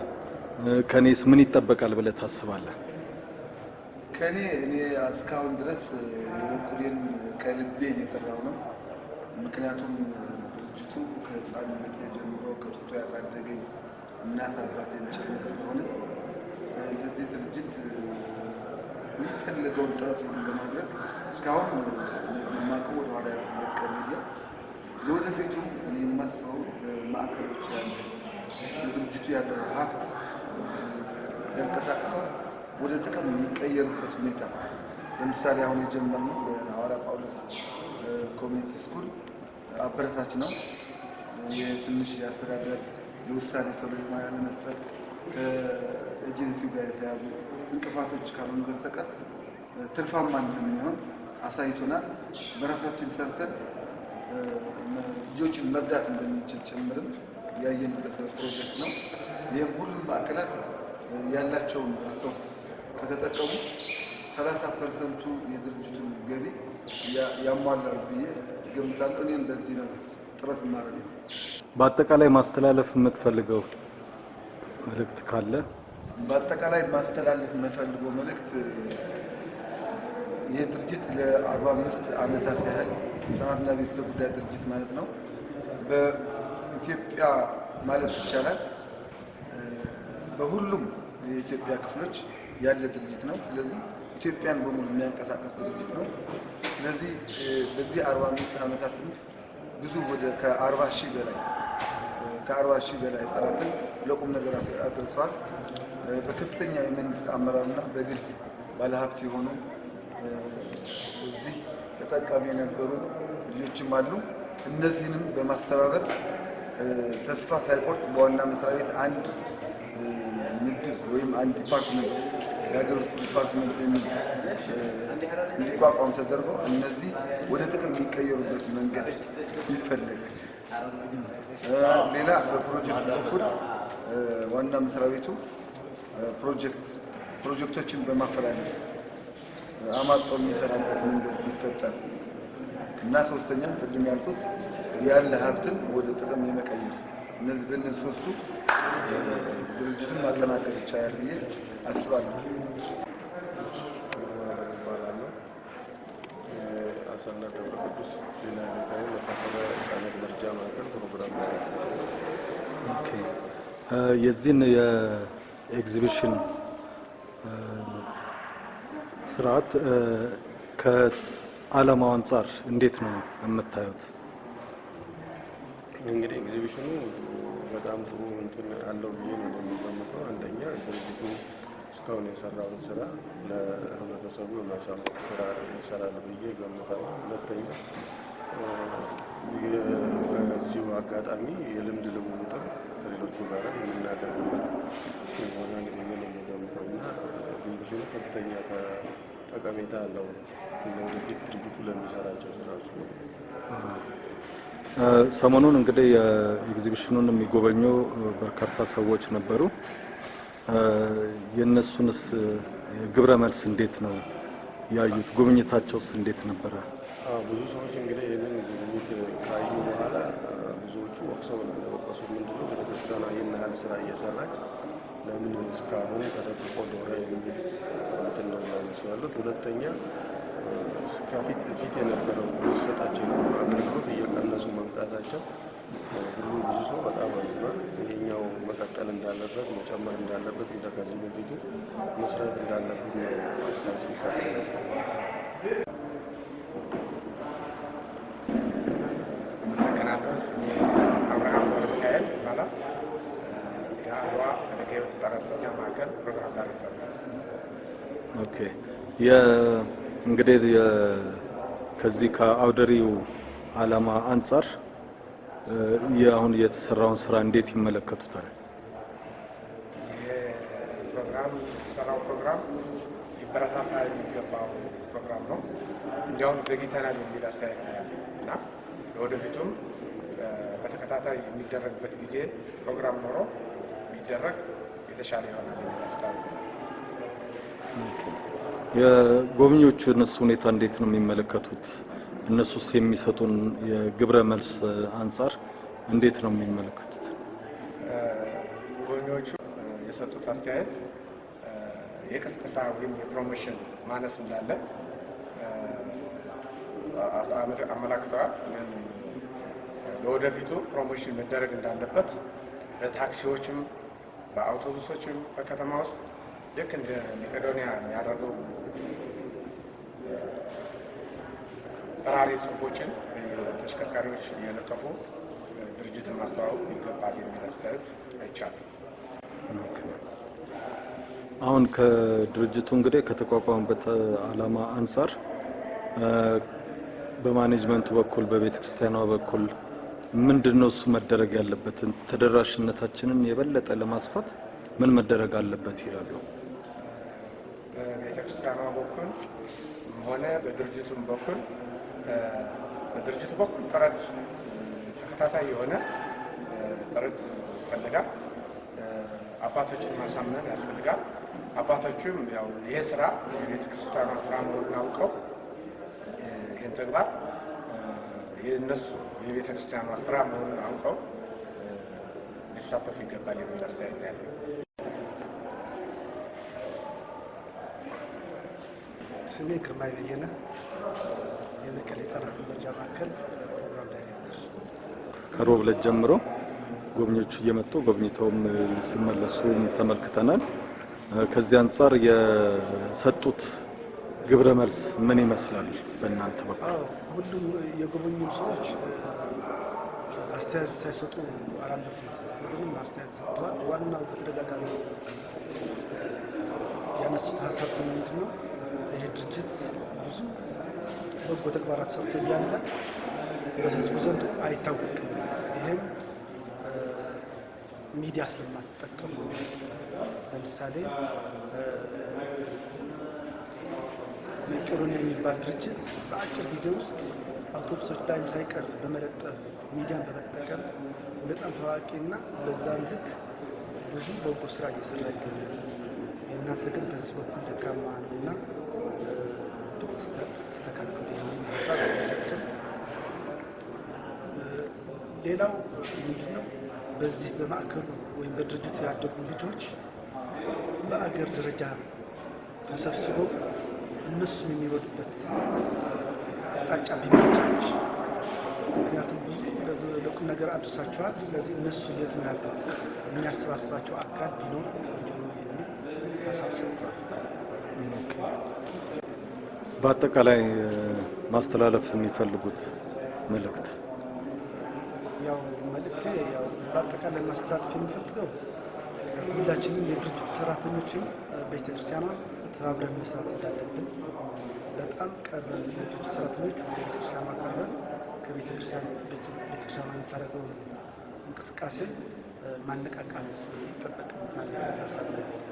S6: ከኔስ ምን ይጠበቃል ብለህ ታስባለህ?
S9: ከኔ እኔ እስካሁን ድረስ የበኩሌን ከልቤ እየሰራሁ ነው። ምክንያቱም ድርጅቱ ከህፃንነት ጀምሮ ከጡጦ ያሳደገኝ እናት አባቴን ጭምር ስለሆነ ለዚህ ድርጅት የሚፈለገውን ጥረት ሁሉ ለማድረግ እስካሁን የማውቀው ወደኋላ ያልኩበት ቀን የለም። ለወደፊቱም እኔ የማስበው በማዕከሎች ያለ ለድርጅቱ ያለው ሀብት ተንቀሳቅሶ ወደ ጥቅም የሚቀየርበት ሁኔታ ለምሳሌ አሁን የጀመርነው በሐዋርያ ጳውሎስ community school አበረታች ነው። የትንሽ የአስተዳደር የውሳኔ ቶሎ ያለመስጠት ከኤጀንሲው ጋር የተያዙ እንቅፋቶች ካልሆኑ በስተቀር ትርፋማ እንደሚሆን አሳይቶናል። በራሳችን ሰርተን ልጆችን መርዳት እንደምንችል ጭምርም ያየንበት ፕሮጀክት ነው። ይህም ሁሉም ማዕከላት ያላቸውን resource ከተጠቀሙ 30% የድርጅቱን ገቢ ያሟላሉ ብዬ እገምታለሁ። እኔም በዚህ ነው ጥረት የማደርገው።
S6: በአጠቃላይ ማስተላለፍ የምትፈልገው መልእክት ካለ?
S9: በአጠቃላይ ማስተላለፍ የምፈልገው መልእክት ይህ ድርጅት ለ45 ዓመታት ያህል ህጻናትና ቤተሰብ ጉዳይ ድርጅት ማለት ነው በኢትዮጵያ ማለት ይቻላል በሁሉም የኢትዮጵያ ክፍሎች ያለ ድርጅት ነው። ስለዚህ ኢትዮጵያን በሙሉ የሚያንቀሳቀስ ድርጅት ነው። ስለዚህ በዚህ 45 ዓመታት ብዙ ወደ ከ40 ሺህ በላይ ከ40 ሺህ በላይ ህጻናትን ለቁም ነገር አድርሰዋል። በከፍተኛ የመንግስት አመራርና በግል ባለሀብት የሆኑ እዚህ ተጠቃሚ የነበሩ ልጆችም አሉ። እነዚህንም በማስተባበር ተስፋ ሳይቆርጥ በዋና መስሪያ ቤት አንድ ምድብ ወይም አንድ department፣ የሀገር ውስጥ department የሚል እንዲቋቋም ተደርጎ እነዚህ ወደ ጥቅም የሚቀየሩበት መንገድ ቢፈለግ፣ ሌላ በፕሮጀክት በኩል ዋና መስሪያ ቤቱ ፕሮጀክቶችን በማፈላለግ አማጦ የሚሰራበት መንገድ ቢፈጠር እና ሶስተኛ ቅድም ያልኩት ያለ ሀብትን ወደ ጥቅም የመቀየር፣ እነዚህ በእነዚህ ሶስቱ ድርጅቱን ማጠናከር ይቻላል ብዬ አስባለሁ።
S10: እባላለሁ። አሰላ ደብረ ቅዱስ ሌላ ሚካኤል መታሰቢያ ህጻናት መርጃ ማዕከል ፕሮግራም ዳይሬክተር።
S6: Okay፣ የዚህን የኤግዚቢሽን ስርዓት ከዓላማው አንጻር እንዴት ነው የምታዩት?
S10: እንግዲህ ኤግዚቢሽኑ በጣም ጥሩ እንትን አለው ብዬ ነው የምገምተው። አንደኛ ድርጅቱ እስካሁን የሰራውን ስራ ለህብረተሰቡ የማሳወቅ ስራ ይሰራል ብዬ እገምታለሁ። ሁለተኛ በዚሁ አጋጣሚ የልምድ ልውውጥም ከሌሎቹ ጋር የምናደርግበት ይሆናል ብዬ ነው የምገምተው እና ኤግዚቢሽኑ ከፍተኛ ጠቀሜታ አለው ለወደፊት ድርጅቱ ለሚሰራቸው ስራዎች ነው።
S6: ሰሞኑን እንግዲህ የኤግዚቢሽኑን የሚጎበኙ በርካታ ሰዎች ነበሩ። የእነሱንስ ግብረ መልስ እንዴት ነው ያዩት? ጉብኝታቸውስ እንዴት ነበረ?
S10: አዎ፣ ብዙ ሰዎች እንግዲህ ይህንን ጉብኝት ካዩ በኋላ ብዙዎቹ ወቅሰውናል። የወቀሱት ምንድነው፣ ቤተክርስቲያኗ ይህን ያህል ስራ እየሰራች ለምን እስካሁን ተደብቆ ኖረ የሚል እንትን ነው የሚያነሱ ያሉት። ሁለተኛ ከፊት ፊት የነበረው ሲሰጣቸው የነበረው አገልግሎት እየቀነሱ መምጣታቸው ሁሉ ብዙ ሰው በጣም አዝኗል። ይሄኛው መቀጠል እንዳለበት፣ መጨመር እንዳለበት፣ እንደ ከዚህ በፊቱ መስራት እንዳለበት ነው አስተያየት ሲሰጥ ነበር።
S11: አመሰግናለሁ። ስሜ አብርሃም ገብረ ሚካኤል ይባላል። የአድዋ ፈለገ ሕይወት ህጻናት መርጃ ማዕከል ፕሮግራም ዳይሬክተር ነኝ።
S6: Okay፣ እንግዲህ ከዚህ ከአውደ ርዕዩ ዓላማ አንጻር አሁን የተሰራውን ስራ እንዴት ይመለከቱታል?
S11: ይሄ ፕሮግራም፣ የተሰራው ፕሮግራም ሊበረታታ የሚገባው ፕሮግራም ነው። እንዲያውም ዘግይተናል የሚል አስተያየት ነው ያለኝ እና ለወደፊቱም በተከታታይ የሚደረግበት ጊዜ ፕሮግራም ኖሮ ቢደረግ የተሻለ ይሆናል የሚል አስተያየት ነው።
S6: የጎብኚዎቹ እነሱ ሁኔታ እንዴት ነው የሚመለከቱት? እነሱስ የሚሰጡን የግብረ መልስ አንጻር እንዴት ነው የሚመለከቱት?
S11: ጎብኚዎቹ የሰጡት አስተያየት የቅስቀሳ ወይም የ promotion ማነስ እንዳለ አመላክተዋል። ግን ለወደፊቱ promotion መደረግ እንዳለበት በታክሲዎችም በአውቶቡሶችም በከተማ ውስጥ ልክ እንደ መቄዶንያ የሚያደርገው በራሪ ጽሁፎችን ተሽከርካሪዎች እየለጠፉ ድርጅትን ማስተዋወቅ ይገባል የሚል አስተያየት አይቻልም።
S6: አሁን ከድርጅቱ እንግዲህ ከተቋቋመበት ዓላማ አንጻር በ management ኡ በኩል፣ በቤተ ክርስቲያኗ በኩል ምንድን ነው እሱ መደረግ ያለበት? ተደራሽነታችንን የበለጠ ለማስፋት ምን መደረግ አለበት ይላሉ?
S11: በቤተ ክርስቲያኗ በኩል ሆነ በድርጅቱም በኩል፣ በድርጅቱ በኩል ጥረት፣ ተከታታይ የሆነ ጥረት ይፈልጋል። አባቶችን ማሳመን ያስፈልጋል። አባቶቹም ያው ይሄ ስራ የቤተ ክርስቲያኗ ስራ መሆኑን አውቀው ይህን ተግባር የእነሱ የቤተ ክርስቲያኗ ስራ መሆኑን አውቀው ሊሳተፉ ይገባል የሚል አስተያየት ነው ያለኝ።
S12: ስሜ ግርማይ በየነ፣ የመቀሌ ህጻናት መርጃ ማዕከል ፕሮግራም ዳይሬክተር።
S6: ከሮብ ዕለት ጀምሮ ጎብኚዎች እየመጡ ጎብኝተውም ሲመለሱም ተመልክተናል። ከዚህ አንጻር የሰጡት ግብረ መልስ ምን ይመስላል በእናንተ በኩል?
S12: አዎ፣ ሁሉም የጎበኙ ሰዎች አስተያየት ሳይሰጡ አላለፉም። ሁሉም አስተያየት ሰጥተዋል። ዋናው በተደጋጋሚ ያነሱት ሀሳብ ምንድን ነው? ይሄ ድርጅት ብዙ በጎ ተግባራት ሰርቶ እያለ በህዝቡ ዘንድ አይታወቅም። ይሄም ሚዲያ ስለማትጠቀሙ ነው። ለምሳሌ መቄዶንያ የሚባል ድርጅት በአጭር ጊዜ ውስጥ አውቶቡሶች ላይም ሳይቀር በመለጠፍ፣ ሚዲያን በመጠቀም በጣም ታዋቂና በዛም ልክ ብዙ በጎ ስራ እየሰራ ይገኛል። የእናንተ ግን በዚህ በኩል ደካማ ነው እና ብትስተካከሉ የሚል ሀሳብ ሰጥተን፣ ሌላው ምንድነው፣ በዚህ በማዕከሉ ወይም በድርጅቱ ያደጉ ልጆች በአገር ደረጃ ተሰብስበው እነሱም የሚወዱበት አቅጣጫ ቢመቻች፣ ምክንያቱም ብዙ ለቁም ነገር አድርሳቸዋል። ስለዚህ እነሱ የት ነው ያሉት፣ የሚያሰባስባቸው አካል ቢኖር ቆንጆ ነው የሚል ሀሳብ ሰጥተዋል።
S6: በአጠቃላይ ማስተላለፍ የሚፈልጉት መልእክት?
S12: ያው መልእክቴ፣ ያው በአጠቃላይ ማስተላለፍ የምፈልገው ሁላችንም የድርጅቱ ሰራተኞችም ቤተክርስቲያኗን ተባብረን መስራት እንዳለብን፣ በጣም ቀርበን የድርጅቱ ሰራተኞች ወደ ቤተክርስቲያኗ ቀርበን ከቤተክርስቲያን ቤተክርስቲያኗ የምታደርገውን እንቅስቃሴ ማነቃቃት ይጠበቅብናል የሚል ሀሳብ ነው ያለኝ።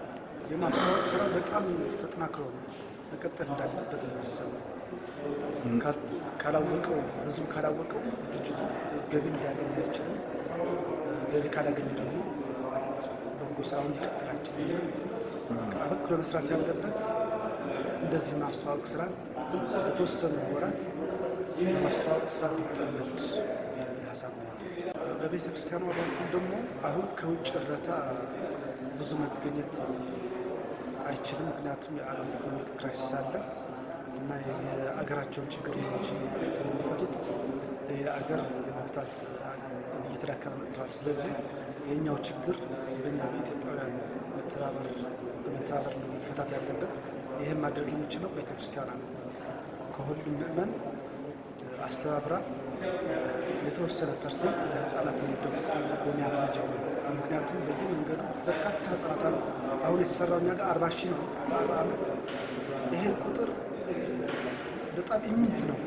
S12: የማስተዋወቅ ስራ በጣም ተጠናክሮ መቀጠል እንዳለበት ነው የሚሰማው። ካላወቀው፣ ህዝቡ ካላወቀው ድርጅቱ ገቢ ሊያገኝ አይችልም። ገቢ ካላገኘ ደግሞ በጎ ስራውን ሊቀጥል አይችልም። አበክሮ መስራት ያለበት እንደዚህ ማስተዋወቅ ስራ በተወሰኑ ወራት በማስተዋወቅ ስራ ቢጠመድ የሚል ሀሳብ ነው ያለው። በቤተ ክርስቲያኗ በኩል ደግሞ አሁን ከውጭ እርዳታ ብዙ መገኘት አይችልም። ምክንያቱም የዓለም economic crisis አለ እና የአገራቸውን ችግር ነው እንጂ የሚፈቱት ሌላ አገር ለመፍታት እየተዳከመ መጥተዋል። ስለዚህ የእኛው ችግር በእኛ በኢትዮጵያውያን መተባበር በመተባበር ነው መፈታት ያለበት። ይህም ማድረግ የሚችለው ቤተክርስቲያኗ ነው። ከሁሉም ምዕመን አስተባብራ የተወሰነ percent ለህፃናት መደጎሚያ መጀመር። ምክንያቱም በየመንገዱ በርካታ ህጻናት አሉ። አሁን የተሰራው እኛ ጋር 40,000 ነው በ40 ዓመት። ይሄ ቁጥር በጣም ኢምንት ነው።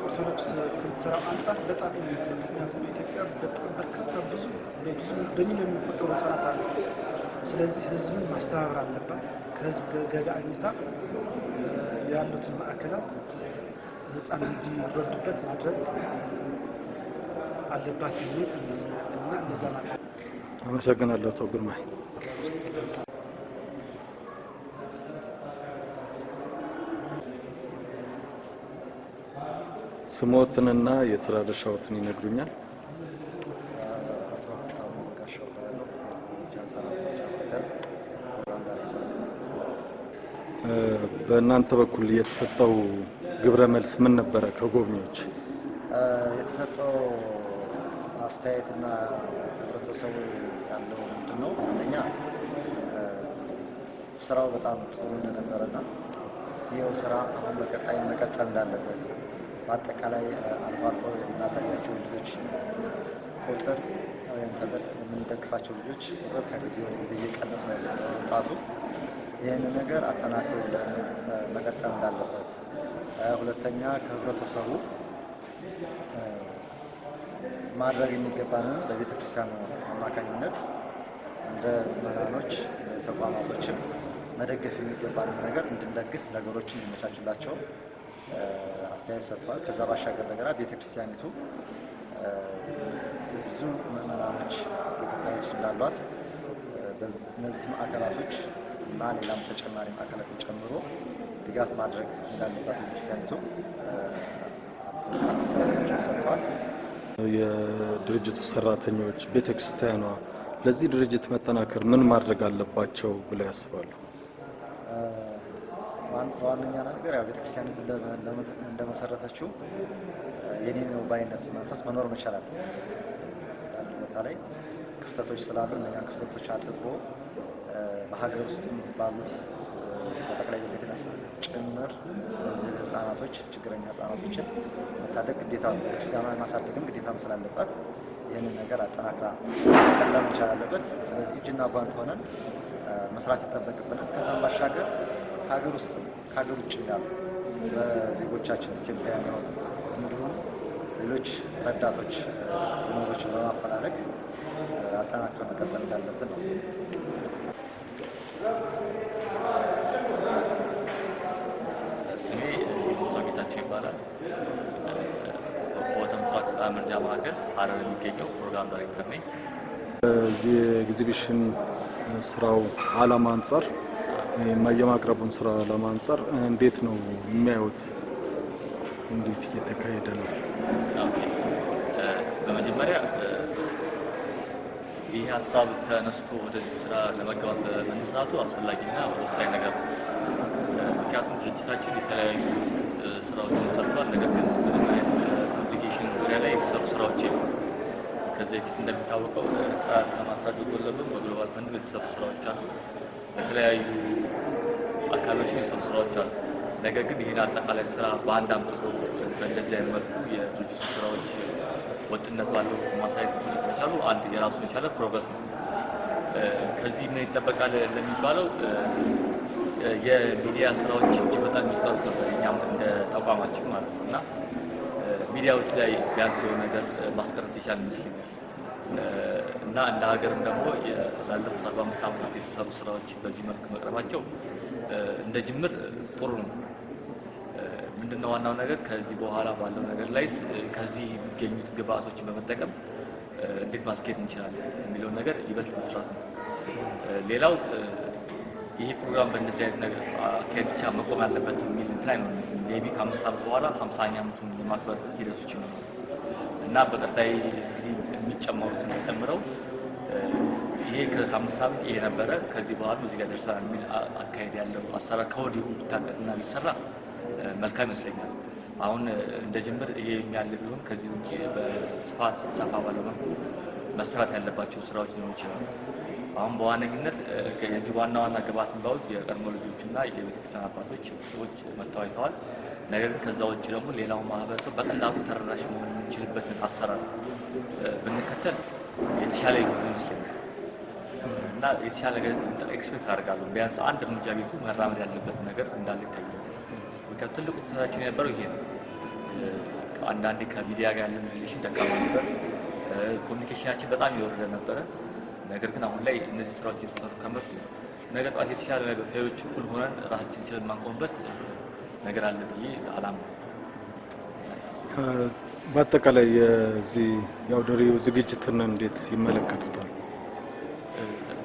S12: ኦርቶዶክስ ከምትሰራው አንጻር በጣም ኢምንት ነው። ምክንያቱም በኢትዮጵያ በጣም በርካታ፣ ብዙ በብዙ በሚሊዮን የሚቆጠሩ ህጻናት አሉ። ስለዚህ ህዝብን ማስተባበር አለባት። ከህዝብ ገቢ አግኝታ ያሉትን ማዕከላት ህፃን እንዲረዱበት ማድረግ አለባት የሚል እና እንደዛ ማለት
S6: አመሰግናለሁ አቶ ግርማይ። ስሞትንና የስራ ድርሻዎትን ይነግሩኛል?
S5: አቶ ሀብታሙ ጋሻው እባላለሁ። የጎጃ ህጻናት መርጃ ማዕከል ፕሮግራም ዳይሬክተር ነኝ።
S6: በእናንተ በኩል የተሰጠው ግብረ መልስ ምን ነበረ ከጎብኚዎች?
S5: የተሰጠው አስተያየትና ህብረተሰቡ ያለው ምንድን ነው? አንደኛ ስራው በጣም ጥሩ እንደነበረና ይኸው ስራ አሁን በቀጣይ መቀጠል እንዳለበት፣ በአጠቃላይ አልፎ አልፎ የምናሳያቸው ልጆች ቁጥር ወይም የምንደግፋቸው ልጆች ቁጥር ከጊዜ ወደ ጊዜ እየቀነሰ መምጣቱ ይህንን ነገር አጠናክሮ መቀጠል እንዳለበት፣ ሁለተኛ ከህብረተሰቡ ማድረግ የሚገባንን በቤተ ክርስቲያኑ አማካኝነት እንደ ምዕመናኖች፣ እንደ ተቋማቶችም መደገፍ የሚገባንን ነገር እንድንደግፍ ነገሮችን እንዲመቻቹላቸው አስተያየት ሰጥተዋል። ከዛ ባሻገር እንደገና ቤተ ክርስቲያኒቱ ብዙ ምዕመናኖች፣ ተከታዮች ስላሏት እነዚህ ማዕከላቶች እና ሌላም ተጨማሪ ማዕከላትን ጨምሮ ድጋፍ ማድረግ እንዳለባት ቤተክርስቲያኒቱ አስተያየታቸውን ሰጥተዋል።
S6: የድርጅቱ ሰራተኞች፣ ቤተክርስቲያኗ ለዚህ ድርጅት መጠናከር ምን ማድረግ አለባቸው ብለው ያስባሉ?
S5: በዋነኛ ነገር ያው ቤተክርስቲያኒቱ እንደመሰረተችው የኔ ነው ባይነት መንፈስ መኖር መቻል አለበት። አንድ ቦታ ላይ ክፍተቶች ስላሉ እነኛን ክፍተቶች አጥብቦ በሀገር ውስጥም ባሉት በጠቅላይ ቤተ ክህነት ጭምር እነዚህ ህጻናቶች ችግረኛ ህጻናቶችን መታደግ ግዴታ ነው። ቤተክርስቲያኗን ማሳደግም ግዴታም ስላለባት ይህንን ነገር አጠናክራ መቀጠል መቻል አለበት። ስለዚህ እጅና ጓንት ሆነን መስራት ይጠበቅብናል። ከዛም ባሻገር ከሀገር ውስጥም ከሀገር ውጭ ያሉ በዜጎቻችን ኢትዮጵያውያን የሆኑ እንዲሁም ሌሎች ረዳቶች donor ኦችን በማፈላለግ አጠናክረን መቀጠል እንዳለብን ነው።
S13: ስሜ የንስሐ ጌታቸው ይባላል። በሆተ ምስራቅ ህጻናት መርጃ ማዕከል ሀረር የሚገኘው ፕሮግራም ዳይሬክተር ነኝ።
S6: እዚህ ኤግዚቢሽን ስራው ዓላማ አንጻር የማቅረቡን ስራ ዓላማ አንጻር እንዴት ነው የሚያዩት? እንዴት እየተካሄደ ነው?
S13: Okay፣ በመጀመሪያ ይህ ሀሳብ ተነስቶ ወደዚህ ስራ ለመግባት በመነሳቱ አስፈላጊና ወሳኝ ነገር ነው። ምክንያቱም ድርጅታችን የተለያዩ ስራዎችን ሰርቷል። ነገር ግን ምንም አይነት publication ዙሪያ ላይ የተሰሩ ስራዎች የሉም። ከዚህ በፊት እንደሚታወቀው ህጻናት ከማሳደግ ጎን ለጎን በ Global Fund የተሰሩ ስራዎች አሉ። በተለያዩ አካሎች የተሰሩ ስራዎች አሉ። ነገር ግን ይህን አጠቃላይ ስራ በአንድ አምጥቶ በእንደዚህ አይነት መልኩ የድርጅቱ ስራዎች ወጥነት ባለው ማሳየት መቻሉ አንድ የራሱን የቻለ progress ነው። ከዚህ ምን ይጠበቃል ለሚባለው የሚዲያ ስራዎች እጅግ በጣም የሚጠሩት ነበር፣ እኛም እንደ ተቋማችን ማለት ነው እና ሚዲያዎች ላይ ቢያንስ የሆነ ነገር ማስቀረት ይቻል ይመስለኛል እና እንደ ሀገርም ደግሞ ላለፉት 45 ዓመታት የተሰሩ ስራዎች በዚህ መልክ መቅረባቸው እንደ ጅምር ጥሩ ነው። ምንድነው ዋናው ነገር ከዚህ በኋላ ባለው ነገር ላይ ከዚህ የሚገኙት ግብአቶችን በመጠቀም እንዴት ማስኬድ እንችላለን የሚለውን ነገር ይበልጥ መስራት ነው። ሌላው ይሄ ፕሮግራም በእንደዚህ አይነት ነገር አካሄድ ብቻ መቆም ያለበት የሚል እንትን አይኖርም። Maybe ከ5 ዓመት በኋላ 50ኛ ዓመቱን የማክበር ሂደቶች ይኖራሉ እና በቀጣይ እንግዲህ የሚጨመሩትን ጨምረው ይሄ ከ5 ዓመት ይሄ ነበረ ከዚህ በኋላ እዚህ ጋር ደርሰናል የሚል አካሄድ ያለው አሰራር ከወዲሁ ቢታቀድና ቢሰራ መልካም ይመስለኛል። አሁን እንደ ጅምር ይሄ ያለ ቢሆን ከዚህ ውጪ በስፋት ሰፋ ባለ መልኩ መስራት ያለባቸው ስራዎች ሊኖሩ ይችላሉ። አሁን በዋነኝነት የዚህ ዋና ዋና ግብአት የሚባሉት የቀድሞ ልጆችና የቤተክርስቲያን አባቶች ሰዎች መጥተው አይተዋል። ነገር ግን ከዛ ውጭ ደግሞ ሌላው ማህበረሰብ በቀላሉ ተደራሽ መሆን የምንችልበትን አሰራር ብንከተል የተሻለ ይሆን ይመስለኛል እና የተሻለ ነገር expect አደርጋለሁ። ቢያንስ አንድ እርምጃ ቤቱ መራመድ ያለበት ነገር እንዳለ ይታየኛል። ምክንያቱም ትልቁ ክፍተታችን የነበረው ይሄ ነው። አንዳንዴ ከሚዲያ ጋር ያለን relation ደካማ ነበር። Communication ኣችን በጣም የወረደ ነበረ። ነገር ግን አሁን ላይ እነዚህ ስራዎች እየተሰሩ ከመጡ ነገ ጠዋት የተሻለ ነገር ከሌሎች እኩል ሆነን ራሳችን ችለን የማንቆምበት ነገር አለ ብዬ አላምንም።
S6: በአጠቃላይ የዚህ የአውደ ርዕዩ ዝግጅትን እንዴት ይመለከቱታል?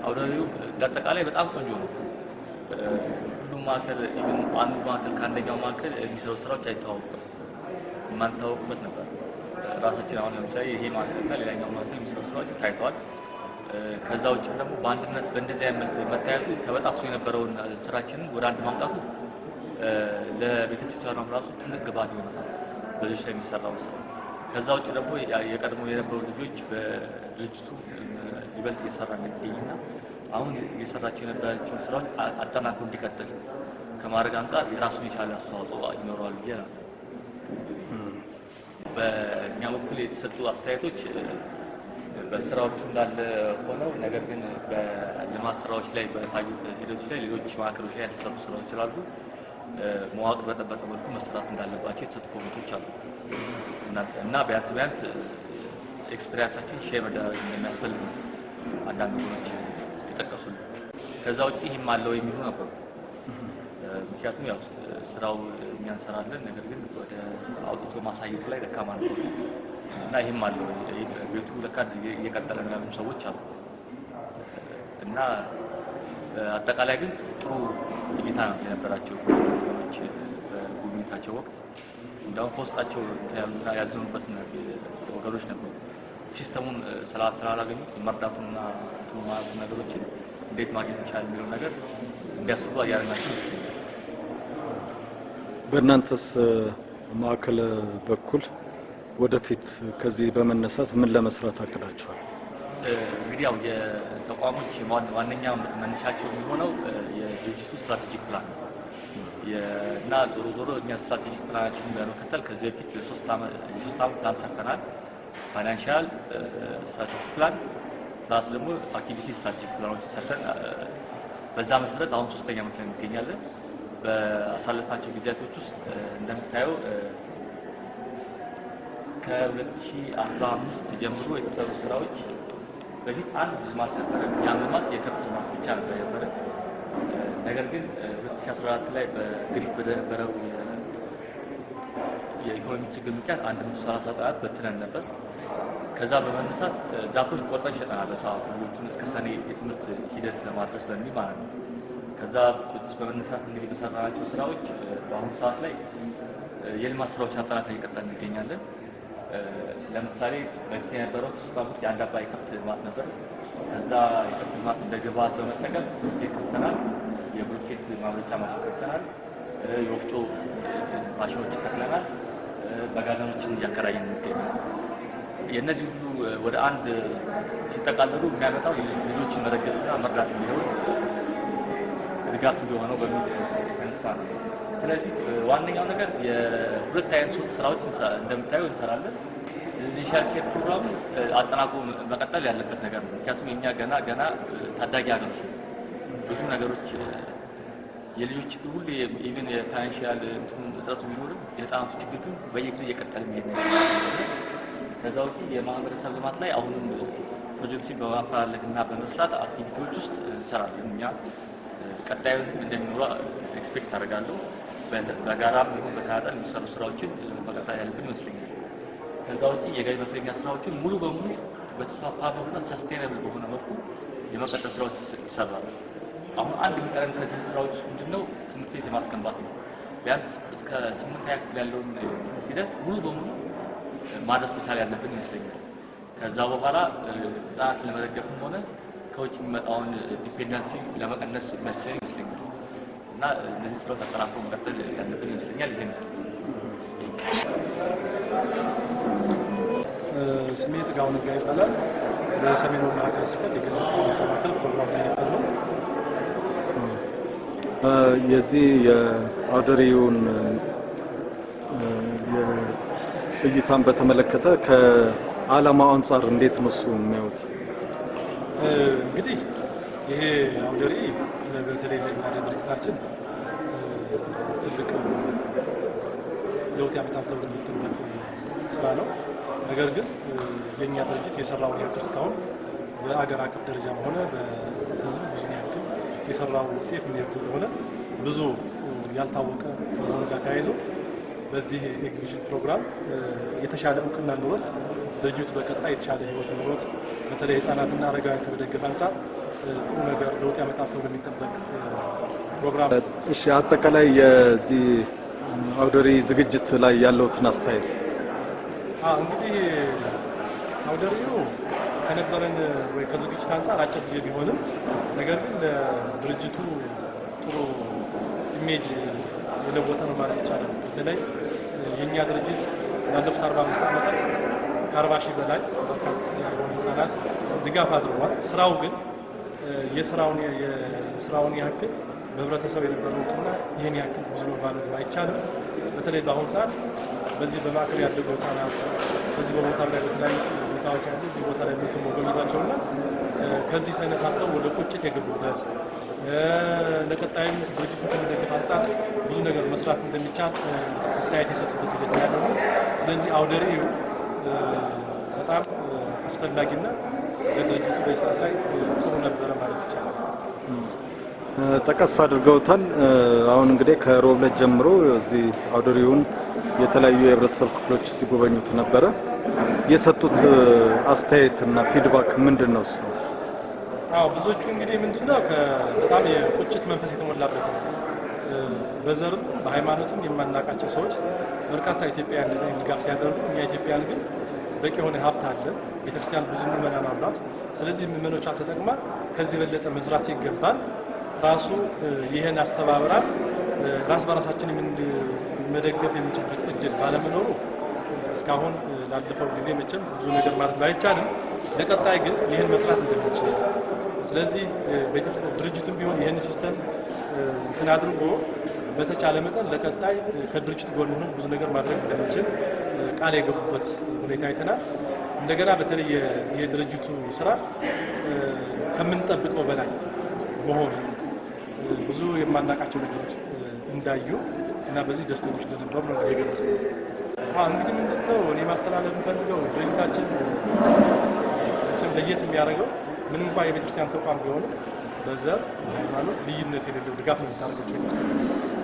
S13: አውደ ርዕዩ እንዳጠቃላይ በጣም ቆንጆ ነው። ሁሉም ማዕከል even አንዱ ማዕከል ከአንደኛው ማዕከል የሚሰሩ ስራዎች አይተዋወቁም። የማንታወቅበት ነበር። ራሳችን አሁን ለምሳሌ ይሄ ማዕከል እና ሌላኛው ማዕከል የሚሰሩ ስራዎች ታይተዋል። ከዛ ውጭ ደግሞ በአንድነት በእንደዚህ አይነት መልክ መታየቱ ተበጣጥሶ የነበረውን ስራችንን ወደ አንድ ማምጣቱ ለቤተክርስቲያኗም ራሱ ትልቅ ግብዓት ይሆናል በልጆች ላይ የሚሰራው ስራ። ከዛ ውጭ ደግሞ የቀድሞ የነበሩ ልጆች በድርጅቱ ይበልጥ እየሰራ እንደሚገኝና አሁን እየሰራቸው የነበራቸውን ስራዎች አጠናክሮ እንዲቀጥል ከማድረግ አንጻር የራሱን የቻለ አስተዋጽኦ ይኖረዋል ብዬ እላለሁ። በእኛ በኩል የተሰጡ አስተያየቶች በስራዎቹ እንዳለ ሆነው ነገር ግን በልማት ስራዎች ላይ በታዩት ሂደቶች ላይ ሌሎች ማዕከሎች ላይ ያልተሰሩ ስራዎች ስላሉ መዋቅር በጠበቀ መልኩ መሰራት እንዳለባቸው የተሰጡ comment ኦች አሉ እና ቢያንስ ቢያንስ experience ኣችን share መደራረግ እንደሚያስፈልግ ነው አንዳንድ ወገኖች የጠቀሱልን። ከዛ ውጭ ይህም አለው የሚሉ ነበሩ። ምክንያቱም ያው ስራው እኛ እንሰራለን፣ ነገር ግን ወደ አውጥቶ ማሳየቱ ላይ ደካማ ነበሩ እና ይህም አለው ቤቱ ለካ እየቀጠለ ነው ያሉ ሰዎች አሉ እና አጠቃላይ ግን ጥሩ እይታ ነው የነበራቸው ወገኖች በጉብኝታቸው ወቅት። እንደውም ከውስጣቸው ያሉና ያዘኑበት ወገኖች ነበሩ። System ኡን ስላላገኙት መርዳቱንና እንትኑ ማለቱ ነገሮችን እንዴት ማግኘት ይቻላል የሚለው ነገር እንዲያስቡ እያደረግናቸው ይመስለኛል።
S6: በእናንተስ ማዕከል በኩል ወደፊት ከዚህ በመነሳት ምን ለመስራት አቅዳችኋል?
S13: እንግዲህ ያው የተቋሞች ዋነኛ መነሻቸው የሚሆነው የድርጅቱ strategic plan ነው። እና ዞሮ ዞሮ እኛ strategic plan ኣችንን በመከተል ከዚህ በፊት የ3 ዓመት ፕላን ሰርተናል። Financial strategic plan plus ደግሞ activity strategic plan ኦችን ሰርተን በዛ መሰረት አሁን ሶስተኛ ዓመት ላይ እንገኛለን። በአሳለፍናቸው ጊዜያቶች ውስጥ እንደምታየው ከ2015 ጀምሮ የተሰሩ ስራዎች፣ በፊት አንድ ልማት ነበረ። ያም ልማት የከብት ልማት ብቻ ነበር የነበረ። ነገር ግን 2014 ላይ በግሪክ በነበረው የኢኮኖሚ ችግር ምክንያት 130 ህጻናት በትነን ነበር። ከዛ በመነሳት ዛፎች ቆርጠን ሸጠናል። በሰዓቱ ልጆቹን እስከ ሰኔ የትምህርት ሂደት ለማድረስ በሚል ማለት ነው። ከዛ ቁጭት በመነሳት እንግዲህ በሰራናቸው ስራዎች በአሁኑ ሰዓት ላይ የልማት ስራዎችን አጠናክረን እየቀጠልን እንገኛለን። ለምሳሌ በፊት የነበረው 3 ዓመት የአንድ አባይ ከብት ልማት ነበር። ከዛ የከብት ልማት እንደ ግብዓት በመጠቀም ትምህርት ቤት ከፍተናል። የብሎኬት ማምረቻ ማሽን ከፍተናል። የወፍጮ ማሽኖችን ተክለናል። መጋዘኖችን እያከራየን እንገኛለን። የእነዚህ ሁሉ ወደ አንድ ሲጠቃለሉ የሚያመጣው ልጆችን መደገፍና መርዳት የሚለውን ድጋፍ እንደሆነው በሚል የተነሳ ነው። ስለዚህ ዋነኛው ነገር የሁለት አይነት ሶስት ስራዎች እንደምታየው እንሰራለን። Residential care ፕሮግራሙ አጠናክሮ መቀጠል ያለበት ነገር ነው። ምክንያቱም የኛ ገና ገና ታዳጊ ሀገሮች ነው። ብዙ ነገሮች የልጆች ችግር ሁሉ even የ financial እጥረቱ ቢኖርም የህፃናቱ ችግር ግን በየጊዜው እየቀጠለ የሚሄድ ነገር ነው። ከዛ ውጪ የማህበረሰብ ልማት ላይ አሁንም ፕሮጀክቶችን በማፈላለግ እና በመስራት activity ዎች ውስጥ እንሰራለን። እኛ ቀጣዩንም እንደሚኖሩ expect አደርጋለሁ። በጋራም ይሁን በተናጠል የሚሰሩ ስራዎችን መቀጠል ያለብን ይመስለኛል። ከዛ ውጪ የገቢ ማስገኛ ስራዎችን ሙሉ በሙሉ በተስፋፋ በሆነ sustainable በሆነ መልኩ የመቀጠል ስራዎች ይሰራሉ። አሁን አንድ የሚቀረን ከዚህ ስራዎች ምንድነው? ትምህርት ቤት የማስገንባት ነው። ቢያንስ እስከ ስምንተኛ ክፍል ያለውን ትምህርት ሂደት ሙሉ በሙሉ ማድረስ መቻል ያለብን ይመስለኛል። ከዛ በኋላ ህጻናት ለመደገፍም ሆነ ከውጭ የሚመጣውን dependency ለመቀነስ የሚያስችለን ይመስለኛል። እና እነዚህ ስራዎች አጠናክሮ መቀጠል ያለብን ይመስለኛል። ይሄ ነው።
S3: ስሜ ጥጋው ነጋ ይባላል። በሰሜን ወሎ ሀገረ ስብከት የገነት ማዕከል ፕሮግራም ዳይሬክተር ነው።
S9: የዚህ የአውደ ርዕዩን እይታን በተመለከተ ከዓላማው አንጻር እንዴት ነው እሱ የሚያዩት?
S3: እንግዲህ ይሄ አውደ ርዕይ በተለይ ለእኛ ድርጅታችን ትልቅ ለውጥ ያመጣል ተብሎ የሚጠበቅ ስራ ነው። ነገር ግን የእኛ ድርጅት የሰራውን ያክል እስካሁን በአገር አቀፍ ደረጃም ሆነ በሕዝብ ብዙ ያክል የሰራው ውጤት ምን ያክል እንደሆነ ብዙ ያልታወቀ ከመሆኑ ጋር ተያይዞ በዚህ ኤግዚቢሽን ፕሮግራም የተሻለ እውቅና ኖሮት ድርጅቱ በቀጣይ የተሻለ ህይወት ኖሮት በተለይ ህጻናትና አረጋውያን ከመደገፍ አንጻር ጥሩ ነገር ለውጥ ያመጣል ተብሎ የሚጠበቅ ፕሮግራም።
S9: እሺ፣ አጠቃላይ የዚህ አውደ ርዕይ ዝግጅት ላይ ያለውትን አስተያየት?
S3: እንግዲህ አውደ ርዕዩ ከነበረን ወይ ከዝግጅት አንጻር አጭር ጊዜ ቢሆንም ነገር ግን ለድርጅቱ ጥሩ image የለወጠ ነው ማለት ይቻላል። በተለይ የእኛ ድርጅት ላለፉት 45 ዓመታት ከ40 ሺህ በላይ በርካታ የሆኑ ህጻናት ድጋፍ አድርጓል። ስራው ግን የስራውን ያክል በህብረተሰብ የነበረው እውቅና ይህን ያክል ብዙ ነው ማለት አይቻልም። በተለይ በአሁኑ ሰዓት በዚህ በማዕከል ያደጉ ህጻናት በዚህ በቦታው ላይ በተለያዩ ቦታዎች ያሉ እዚህ ቦታ ላይ መጥተው መጎብኘታቸውና ከዚህ ተነሳስተው ወደ ቁጭት የገቡበት፣ ለቀጣይም ድርጅቱን ከመደገፍ አንጻር ብዙ ነገር መስራት እንደሚቻል አስተያየት የሰጡበት ሂደት ነው ያለው። ስለዚህ አውደ ርዕዩ በጣም አስፈላጊና ለድርጅቱ በዚህ ሰዓት ላይ ጥሩ ነበረ ማለት ይቻላል።
S9: ጠቀስ አድርገውታል። አሁን እንግዲህ ከሮብ ዕለት ጀምሮ እዚህ አውደ ርዕዩን የተለያዩ የህብረተሰብ ክፍሎች ሲጎበኙት ነበረ። የሰጡት አስተያየት እና feedback ምንድን ነው እሱ?
S3: አዎ፣ ብዙዎቹ እንግዲህ ምንድነው በጣም የቁጭት መንፈስ የተሞላበት ነው። በዘርም በሃይማኖትም የማናውቃቸው ሰዎች በርካታ ኢትዮጵያውያን እንደዚህ አይነት ድጋፍ ሲያደርጉ፣ እኛ ኢትዮጵያውያን ግን በቂ የሆነ ሀብት አለ። ቤተክርስቲያን ብዙ ምዕመናን አሏት። ስለዚህ ምዕመኖቿ ተጠቅማ ከዚህ የበለጠ መስራት ሲገባን ራሱ ይህን አስተባብራል ራስ በራሳችን መደገፍ የምንችልበት እድል ባለመኖሩ እስካሁን ላለፈው ጊዜ መቼም ብዙ ነገር ማለት ባይቻልም ለቀጣይ ግን ይህን መስራት እንደሚችል፣ ስለዚህ ድርጅቱም ቢሆን ይህን system እንትን አድርጎ በተቻለ መጠን ለቀጣይ ከድርጅቱ ጎን ሆነን ብዙ ነገር ማድረግ እንደምንችል ቃል የገቡበት ሁኔታ አይተናል። እንደገና በተለይ የዚህ የድርጅቱ ስራ ከምንጠብቀው በላይ መሆኑ፣ ብዙ የማናውቃቸው ነገሮች እንዳዩ እና በዚህ ደስተኞች እንደነበሩ ነው የገለጹ። እንግዲህ ምንድነው እኔ ማስተላለፍ የምፈልገው፣ ድርጅታችን መቼም ለየት የሚያደርገው ምንም እንኳን የቤተክርስቲያን ተቋም ቢሆንም በዘር፣ በሃይማኖት ልዩነት የሌለው ድጋፍ ነው የምታደርገው ቤተክርስቲያን።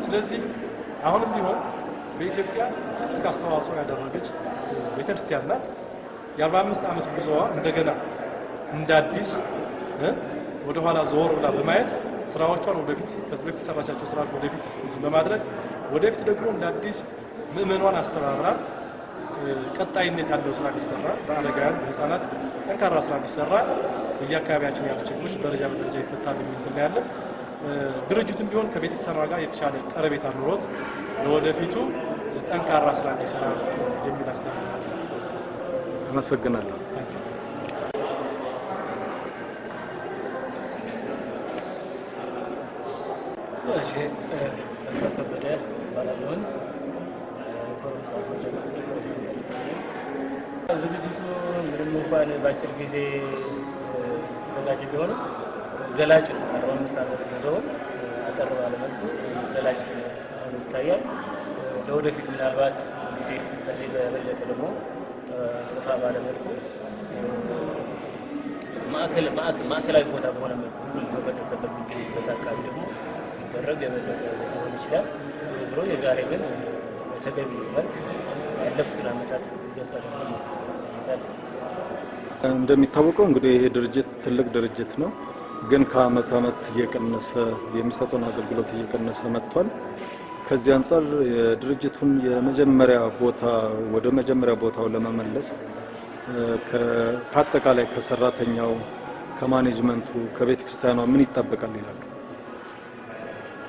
S3: ስለዚህ አሁንም ቢሆን በኢትዮጵያ ትልቅ አስተዋጽኦ ያደረገች ቤተክርስቲያን ናት። የ45 ዓመት ጉዞዋ እንደገና እንደ አዲስ ወደኋላ ዞር ብላ በማየት ስራዎቿን ወደፊት፣ ከዚህ በፊት የሰራቻቸው ስራዎች ወደፊት በማድረግ፣ ወደፊት ደግሞ እንደ አዲስ ምዕመኗን አስተባብራ ቀጣይነት ያለው ስራ ቢሰራ፣ በአረጋውያን፣ በህፃናት ጠንካራ ስራ ቢሰራ በየአካባቢያችን ያሉ ችግሮች ደረጃ በደረጃ ይፈታሉ የሚል እንትን ያለ። ድርጅቱም ቢሆን ከቤተክርስቲያኗ ጋር የተሻለ ቀረቤታ ኑሮት ለወደፊቱ ጠንካራ ስራ እንዲሰራ የሚል አስተላልፋለሁ።
S6: አመሰግናለሁ።
S7: እሺ፣ ከበደ እባላለሁኝ። ዝግጅቱ ምንም እንኳን በአጭር ጊዜ የተዘጋጀ ቢሆንም ገላጭ ነው። 45 ዓመት ጉዞውን አጠር ባለ መልኩ ገላጭ ሆኖ ይታያል። ለወደፊት ምናልባት እንግዲህ ከዚህ በበለጠ ደግሞ ሰፋ ባለ መልኩ ማዕከላዊ ቦታ በሆነ መልኩ ሁሉም ህብረተሰብ በሚገኝበት አካባቢ ደግሞ ሊደረግ የበለጠ ሊሆን ይችላል። ብሎ የዛሬ ግን በተገቢ መልክ ያለፉትን ዓመታት ገጸ ይዛል።
S6: እንደሚታወቀው እንግዲህ ይሄ ድርጅት ትልቅ ድርጅት ነው፣ ግን ከአመት አመት እየቀነሰ፣ የሚሰጠውን አገልግሎት እየቀነሰ መጥቷል። ከዚህ አንጻር የድርጅቱን የመጀመሪያ ቦታ ወደ መጀመሪያ ቦታው ለመመለስ ከአጠቃላይ ከሰራተኛው፣ ከማኔጅመንቱ፣ ከቤተ ክርስቲያኗ ምን ይጠበቃል ይላሉ?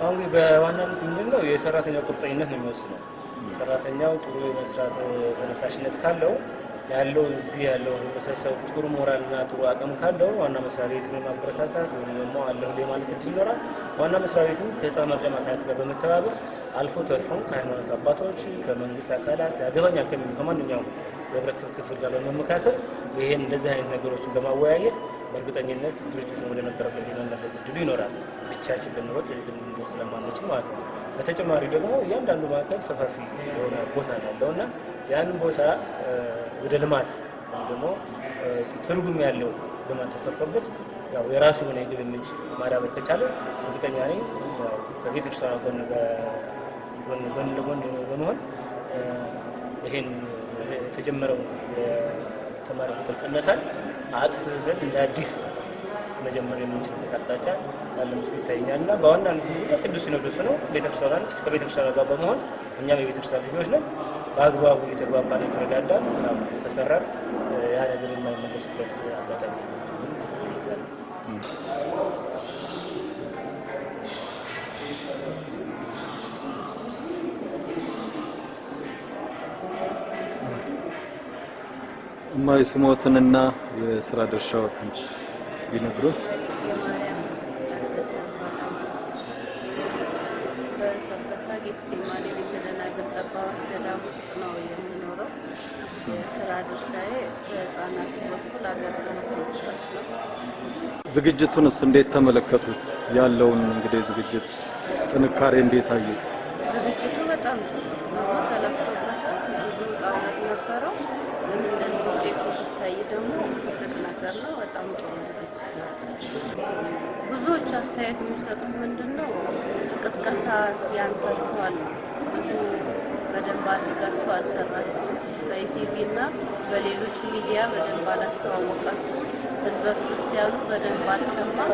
S7: አሁን በዋናነት ምንድን ነው፣ የሰራተኛው ቁርጠኝነት ነው የሚወስነው። ሰራተኛው ጥሩ የመስራት ተነሳሽነት ካለው፣ ያለው እዚህ ያለው ህብረተሰብ ጥሩ ሞራልና ጥሩ አቅም ካለው ዋና መስሪያ ቤትን ማበረታታት ወይም ደግሞ አለሁ ማለት እድል ይኖራል። ዋና መስሪያ ቤቱ ከህፃን መርጃ ማዕከላት ጋር በመተባበር አልፎ ተርፎም ከሃይማኖት አባቶች፣ ከመንግስት አካላት፣ ያገባኛል ከሚሉ ከማንኛውም የህብረተሰብ ክፍል ጋር በመመካከል ይሄን እንደዚህ አይነት ነገሮችን በማወያየት በእርግጠኝነት ድርጅቱን ወደ ነበረበት የመመለስ እድሉ ይኖራል። ብቻችን ልንሮጥ ልንደርስ ስለማንችል ማለት ነው። በተጨማሪ ደግሞ እያንዳንዱ ማዕከል ሰፋፊ የሆነ ቦታ ነው ያለው እና ያንን ቦታ ወደ ልማት ወይም ደግሞ ትርጉም ያለው ልማት ተሰርቶበት ያው የራሱ የሆነ የገቢ ምንጭ ማዳበር ከቻለ እርግጠኛ ነኝ ያው ከቤተክርስቲያኗ ጎን ለጎን በመሆን ይሄን የተጀመረው የተማሪ ቁጥር ቅነሳን አጥፍተን እንደ አዲስ መጀመር የምንችልበት አቅጣጫ ያለ መስሎ ይታየኛል እና በዋናነት ቅዱስ ሲኖዶሱ ነው፣ ቤተክርስቲያኗ ነች። ከቤተክርስቲያኗ ጋር በመሆን እኛም የቤተክርስቲያን ልጆች ነን። በአግባቡ እየተግባባን የተረዳዳን ያው ከሰራን ያ ነገር የማይመለስበት አጋጣሚ ይይዛል።
S6: እማዬ፣ ስሞትንና የስራ ድርሻዎትን ቢነግሩን።
S14: የማርያም ታደሰ እባላለሁ። በሰበታ ጌቴሴማኒ ቤተ ደናግል ጠባወት ገዳም ውስጥ ነው የምኖረው። የስራ ድርሻዬ በህፃናቱ በኩል አገልግሎት መስጠት ነው።
S6: ዝግጅቱንስ እንዴት ተመለከቱት? ያለውን እንግዲህ ዝግጅት ጥንካሬ እንዴት አዩት?
S14: ዝግጅቱ በጣም ጥሩ ነው። ብዙ ተለፍቶበታል። ብዙ ውጣ ውረድ ነበረው። ግን እንደዚህ ውጤቱ ሲታይ ደግሞ ትልቅ ነገር ነው። በጣም ጥሩ ዝግጅት ነበር። ብዙዎች አስተያየት የሚሰጡት ምንድን ነው፣ ቅስቀሳ ያንሳችኋል ነው። ብዙ በደንብ አድርጋችሁ አልሰራችሁም። በኢቲቪ እና በሌሎች ሚዲያ በደንብ አላስተዋወቃችሁም። ህዝበ ክርስቲያኑ በደንብ አልሰማም።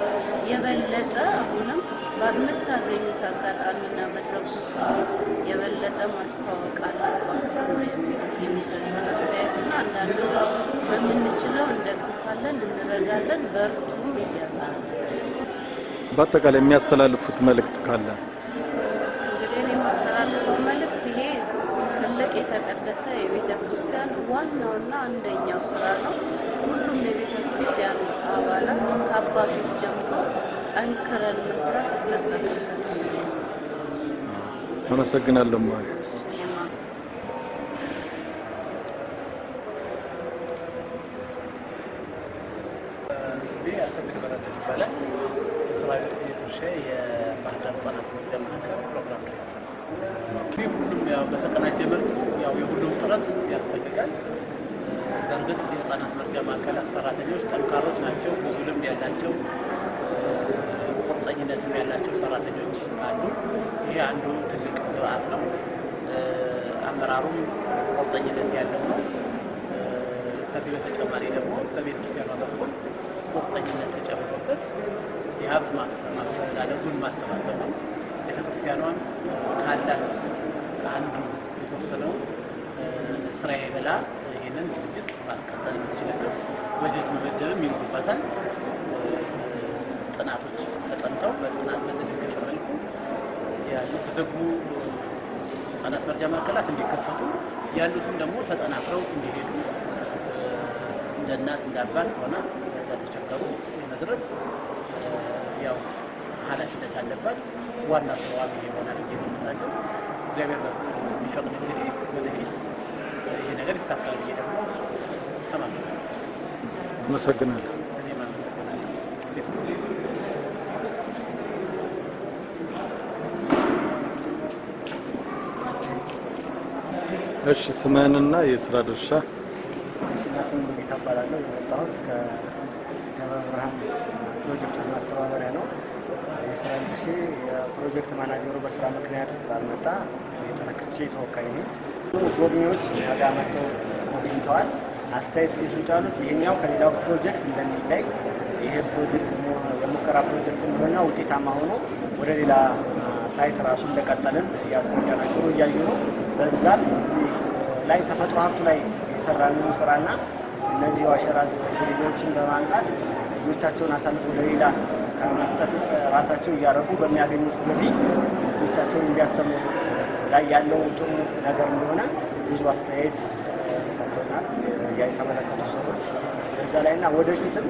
S14: የበለጠ አሁንም በምታገኙት አጋጣሚና መድረኮች ሁሉ የበለጠ ማስተዋወቅ አለባችሁ ነው የሚሉት የሚሰጡን አስተያየት እና አንዳንዶች በምንችለው እንደግፋለን፣ እንረዳለን፣ በርቱም እያሉ ነው።
S6: በአጠቃላይ የሚያስተላልፉት መልእክት ካለ?
S14: እንግዲህ እኔ የማስተላልፈው መልእክት ይሄ ትልቅ ትልቅ የተቀደሰ የቤተ ክርስቲያን ዋናውና አንደኛው ስራ ነው። ሁሉም የቤተ ክርስቲያን አባላት ከአባቶች ጀምሮ ጠንክረን መስራት ይጠበቅብናል።
S6: አመሰግናለሁ። ማለት
S7: ስሜ አሰግድ በረደ ይባላል። የስራ ድርሻዬ የባህር ዳር ህጻናት መርጃ ማዕከል ፕሮግራም ዳይሬክተር ነው። ሁሉም ያው በተቀናጀ መልኩ ያው የሁሉም ጥረት ያስፈልጋል። በእርግጥ የህጻናት መርጃ ማዕከላት ሰራተኞች ጠንካሮች ናቸው። ብዙ ልምድ ያላቸው፣ ቁርጠኝነትም ያላቸው ሰራተኞች አሉ። ይሄ አንዱ ትልቅ ግብአት ነው። አመራሩም ቁርጠኝነት ያለው ነው። ከዚህ በተጨማሪ ደግሞ በቤተ ክርስቲያኗ በኩል ቁርጠኝነት ተጨምሮበት የሀብት ማፈላለጉን ማሰባሰቡን ቤተክርስቲያኗን ካላት ከአንዱ የተወሰነው ስራዬ ብላ ይህንን ድርጅት ማስቀጠል የምትችልበት በጀት መመደብም ይኖርባታል። ጥናቶች ተጠንተው በጥናት በተደገፈ መልኩ የተዘጉ ህጻናት መርጃ ማዕከላት እንዲከፈቱ፣ ያሉትም ደግሞ ተጠናክረው እንዲሄዱ እንደ እናት እንደ አባት ሆና ለተቸገሩ የመድረስ ያው ኃላፊነት አለባት። ዋና ስራዋም ይሄ ይሆናል ብዬ እገምታለሁ። እግዚአብሔር ቢፈቅድ እንግዲህ ወደፊት ይሄ ነገር ይሳካል ብዬ ደግሞ እተማመናለሁ።
S6: አመሰግናለሁ።
S7: እኔም አመሰግናለሁ።
S6: እሺ፣ ስምህንና የስራ ድርሻ?
S15: አሸናፊ ሙሉጌታ እባላለሁ። የመጣሁት ከደብረ ብርሃን ፕሮጀክቶች ማስተባበሪያ ነው። የስራ ድርሻዬ የፕሮጀክት ማናጀሩ በስራ ምክንያት ስላልመጣ የተተክቼ ተወካይ ነኝ። ጎብኚዎች እኛ ጋር መጥተው ጎብኝተዋል። አስተያየት እየሰጡ ያሉት ይሄኛው ከሌላው ፕሮጀክት እንደሚለይ፣ ይሄ ፕሮጀክት የሙከራ ፕሮጀክት እንደሆነና ውጤታማ ሆኖ ወደ ሌላ site ራሱ እንደቀጠልን እያስረዳናቸው ነው፣ እያዩ ነው። በብዛት እዚህ ላይ ተፈጥሮ ሀብቱ ላይ የሰራነው ስራና እነዚህ ዋሸራ ዝርያዎችን በማምጣት ልጆቻቸውን አሳልፎ ለሌላ ከመስጠት ራሳቸው እያደረጉ በሚያገኙት ገቢ ልጆቻቸውን እንዲያስተምሩ ላይ ያለው ጥሩ ነገር እንደሆነ ብዙ አስተያየት ሰጥተውናል የተመለከቱ ሰዎች በዛ ላይ። እና ወደፊትም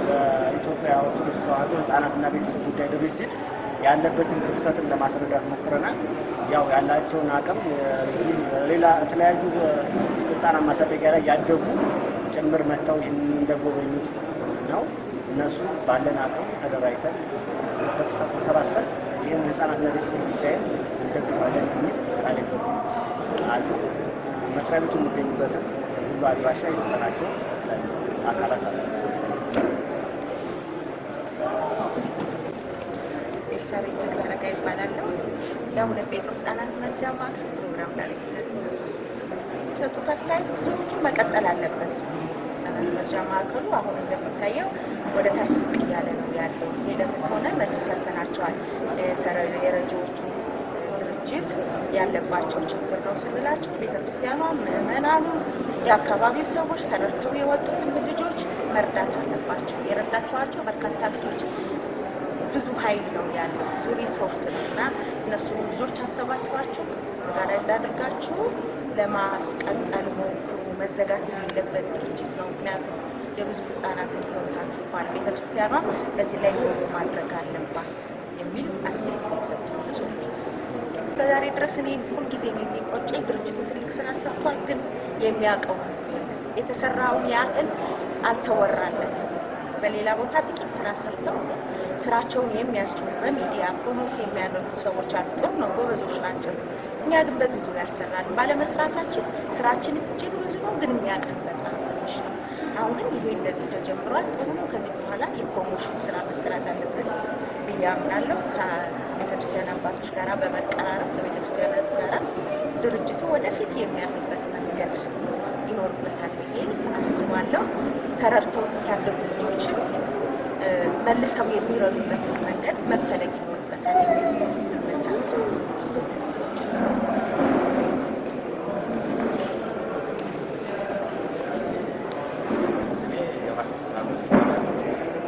S15: በኢትዮጵያ ኦርቶዶክስ ተዋሕዶ ህጻናትና ቤተሰብ ጉዳይ ድርጅት ያለበትን ክፍተትን ለማስረዳት ሞክረናል። ያው ያላቸውን አቅም ሌላ የተለያዩ ህጻናት ማሳደጊያ ላይ ያደጉ ጭምር መጥተው ይህንን እንደጎበኙት ነው። እነሱ ባለን አቅም ተደራጅተን ተሰባስበን ይህን ህጻናትና ቤተሰብ ጉዳይን እንደግፋለን የሚል ቃል የገቡ አሉ። መስሪያ ቤቱ የሚገኙበትን ሁሉ አድራሻ የሰጠናቸው አካላት አሉ።
S8: ኤልሳቤጥ ተክለአረጋ ይባላለሁ። የአቡነ ጴጥሮስ ህጻናት መርጃ ማዕከል ፕሮግራም ዳይሬክተር። የሰጡት አስተያየት ብዙዎቹ መቀጠል አለበት። ህጻናት መርጃ ማዕከሉ አሁን እንደሚታየው ወደ ታች ዝቅ እያለ ነው ያለው። ይሄ ለምን ሆነ? መልስ ሰጥተናቸዋል። የረጂዎቹ ድርጅት ያለባቸው ችግር ነው ስንላቸው ቤተክርስቲያኗ፣ ምዕመናኑ፣ የአካባቢው ሰዎች ተረድተው የወጡትን ልጆች መርዳት አለባቸው። የረዳችኋቸው በርካታ ልጆች ብዙ ኃይል ነው ያለው፣ ብዙ resource ነው እና እነሱን ልጆች አሰባስባችሁ organize አድርጋችሁ ለማስቀጠል ሞክሩ። መዘጋት የሌለበት ድርጅት ነው። ምክንያቱም የብዙ ህጻናትን ህይወት አትርፏል። ቤተክርስቲያኗ በዚህ ላይ ሆኖ ማድረግ አለባት የሚል አስተያየት ነው የሰጡት ብዙዎቹ። በዛሬ ድረስ እኔ ሁልጊዜም የሚቆጨኝ ድርጅቱ ትልቅ ስራ ሰርቷል፣ ግን የሚያውቀው ህዝብ የለም። የተሰራውን ያህል አልተወራለትም። በሌላ ቦታ ጥቂት ስራ ሰርተው ስራቸውን የሚያስችሉ በሚዲያ promote የሚያደርጉ ሰዎች አሉ። ጥሩ ነው፣ ጎበዞች ናቸው። እኛ ግን በዚህ ዙሪያ አልሰራንም። ባለመስራታችን ስራችን እጅግ ብዙ ነው፣ ግን የሚያውቀን በጣም ትንሽ ነው። አሁን ግን ይሄ እንደዚህ ተጀምሯል፣ ጥሩ ነው። ከዚህ በኋላ የ promotion ስራ መሰራት አለበት ብዬ አምናለሁ። ከቤተክርስቲያን አባቶች ጋራ በመቀራረብ ከቤተክርስቲያናት ጋራ ድርጅቱ ወደፊት የሚያልፍበት መንገድ ይኖርበታል ብዬ አስባለሁ። ተረድተው ያደጉ ልጆችን መልሰው የሚረዱበትን መንገድ መፈለግ ይኖርበታል የሚል እምነት አለ።
S13: ስሜ ዮሐንስ ሐጎስ ይባላል።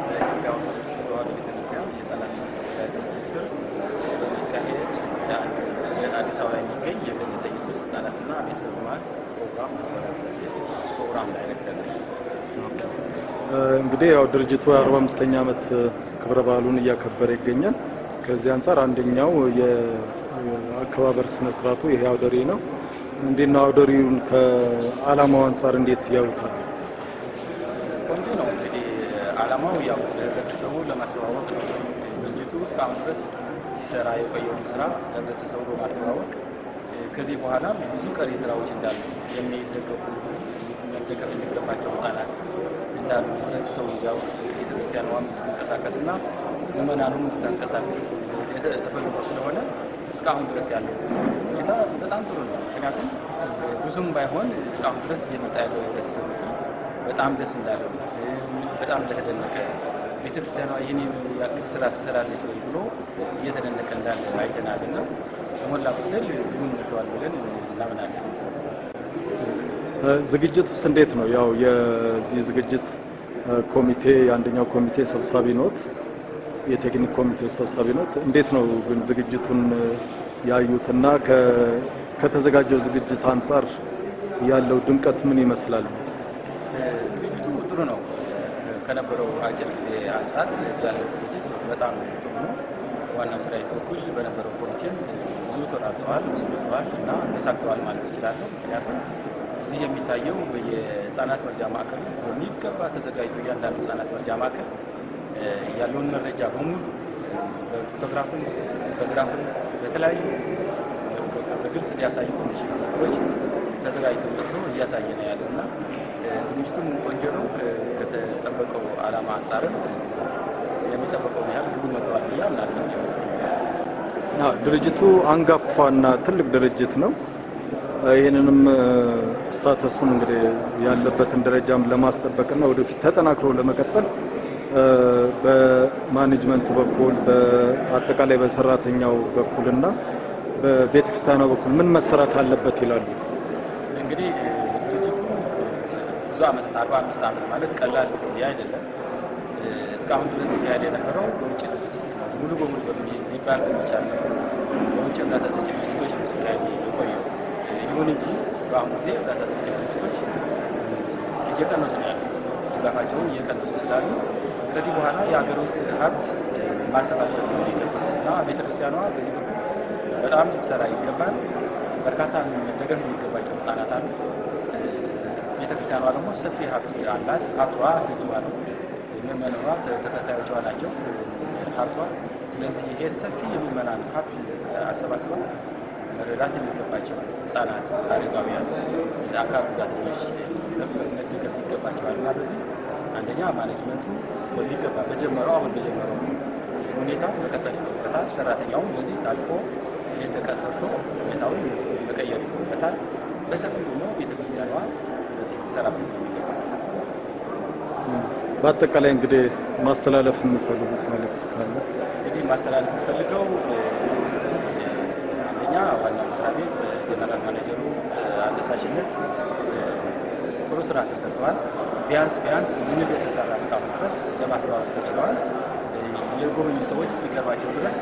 S13: በኢትዮጵያ ኦርቶዶክስ ተዋሕዶ ቤተክርስቲያን የህፃናት መሰረታዊ ድርጅት ስር በሚካሄድ አዲስ አበባ የሚገኝ የገነተ ኢየሱስ
S16: ህጻናትና ቤተሰብ ልማት ፕሮግራም ፕሮግራም ዳይሬክተር ነኝ።
S6: እንግዲህ ያው ድርጅቱ 45ኛ ዓመት ክብረ በዓሉን እያከበረ ይገኛል። ከዚህ አንፃር አንደኛው የአከባበር ስነ ስርዓቱ ይሄ አውደ ርዕይ ነው። እንዴት ነው አውደ ርዕዩን ከዓላማው አንፃር እንዴት ያዩታል?
S16: ቆንጆ ነው። እንግዲህ ዓላማው ያው ለህብረተሰቡ ለማስተዋወቅ ነው። ድርጅቱ እስካሁን ድረስ ሲሰራ የቆየውን ስራ ለህብረተሰቡ በማስተዋወቅ ከዚህ በኋላ ብዙ ቀሪ ስራዎች እንዳሉ የሚደገፉ መደገፍ የሚገባቸው ህጻናት እንዳሉ ህብረተሰቡ እንዲያውቅ ቤተክርስቲያኗም እንድትንቀሳቀስና ምዕመናኑም እንድታንቀሳቀስ ተፈልጎ ስለሆነ እስካሁን ድረስ ያለው ሁኔታ በጣም ጥሩ ነው። ምክንያቱም ብዙም ባይሆን እስካሁን ድረስ እየመጣ ያለው የህብረተሰቡ ክፍል በጣም ደስ እንዳለው፣ በጣም እንደተደነቀ፣ ቤተክርስቲያኗ ይህን ያክል ስራ ትሰራለች ወይ ብሎ እየተደነቀ እንዳለ አይተናል እና በሞላ ጎደል ግቡን መጥተዋል ብለን እናምናለን።
S6: ዝግጅት ውስጥ እንዴት ነው? ያው የዚህ ዝግጅት ኮሚቴ የአንደኛው ኮሚቴ ሰብሳቢ ኖት፣ የቴክኒክ ኮሚቴ ሰብሳቢ ኖት። እንዴት ነው ግን ዝግጅቱን ያዩትና ከተዘጋጀው ዝግጅት አንጻር ያለው ድምቀት ምን ይመስላል?
S16: ዝግጅቱ ጥሩ ነው። ከነበረው አጭር ጊዜ አንጻር ያለው ዝግጅት በጣም ጥሩ ነው። ዋናው ስራ በኩል በነበረው ኮሚቴም ብዙ ተራርተዋል፣ ብዙ ለፍተዋል እና ተሳክተዋል ማለት እችላለሁ። ምክንያቱም እዚህ የሚታየው የህፃናት መርጃ ማዕከሉ በሚገባ ተዘጋጅቶ እያንዳንዱ ህፃናት መርጃ ማዕከል ያለውን መረጃ በሙሉ በፎቶግራፍም በግራፍም በተለያዩ በግልጽ ሊያሳዩ የሚችሉ ነገሮች ተዘጋጅቶ መጥቶ እያሳየ ነው ያለው እና ዝግጅቱም ቆንጆ ነው። ከተጠበቀው ዓላማ አንጻርም የሚጠበቀውን ያህል ግቡን መጥተዋል ብዬ አምናለሁ።
S6: ድርጅቱ አንጋፋና ትልቅ ድርጅት ነው። ይህንንም status ኡን እንግዲህ ያለበትን ደረጃም ለማስጠበቅና ወደፊት ተጠናክሮ ለመቀጠል በ management ኡ በኩል፣ በአጠቃላይ በሰራተኛው በኩልና በቤተክርስቲያኗ በኩል ምን መሰራት አለበት ይላሉ?
S16: እንግዲህ ድርጅቱ ብዙ ዓመት፣ 45 ዓመት ማለት ቀላል ጊዜ አይደለም። እስካሁን ድረስ ሲካሄድ የነበረው በውጭ ድርጅት ነው። ሙሉ በሙሉ በሚባል በሚቻል መልኩ በውጭ እርዳታ ሰጪ ድርጅቶች ነው ሲካሄድ የቆየው። ይሁን እንጂ በአሁኑ ጊዜ እርዳታ ሰጪ ድርጅቶች እየቀነሱ ነው ያሉት። ድጋፋቸውን እየቀነሱ ስላሉ ከዚህ በኋላ የሀገር ውስጥ ሀብት ማሰባሰብ ነው የሚገባው እና ቤተክርስቲያኗ በዚህ በኩል በጣም ልትሰራ ይገባል። በርካታ መደገፍ የሚገባቸው ህጻናት አሉ። ቤተክርስቲያኗ ደግሞ ሰፊ ሀብት አላት። ሀብቷ ህዝቧ ነው፣ ምዕመኗ ተከታዮቿ ናቸው ሀብቷ። ስለዚህ ይሄ ሰፊ የምዕመናን ሀብት አሰባስባ መረዳት የሚገባቸው ህጻናት፣ አረጋውያን፣ አካል ጉዳተኞች መደገፍ ይገባቸዋል እና በዚህ አንደኛ management ኡ በሚገባ በጀመረው አሁን በጀመረው ሁኔታ መቀጠል ይኖርበታል። ሰራተኛውም በዚህ ታጥቆ ሌት ተቀን ሰርቶ ሁኔታውን መቀየር ይኖርበታል። በሰፊው ደግሞ ቤተክርስቲያኗ በዚህ ትሰራበት ነው የሚገባው።
S6: በአጠቃላይ እንግዲህ ማስተላለፍ የምፈልጉት መልእክት ካለ?
S16: እንግዲህ ማስተላለፍ የምፈልገው አንደኛ ዋናው መስሪያ ቤት በ general manager ኡ አነሳሽነት ጥሩ ስራ ተሰርተዋል። ቢያንስ ቢያንስ ምን እንደተሰራ እስካሁን ድረስ ለማስተዋወቅ ተችለዋል። የጎበኙ ሰዎች እስኪገርማቸው ድረስ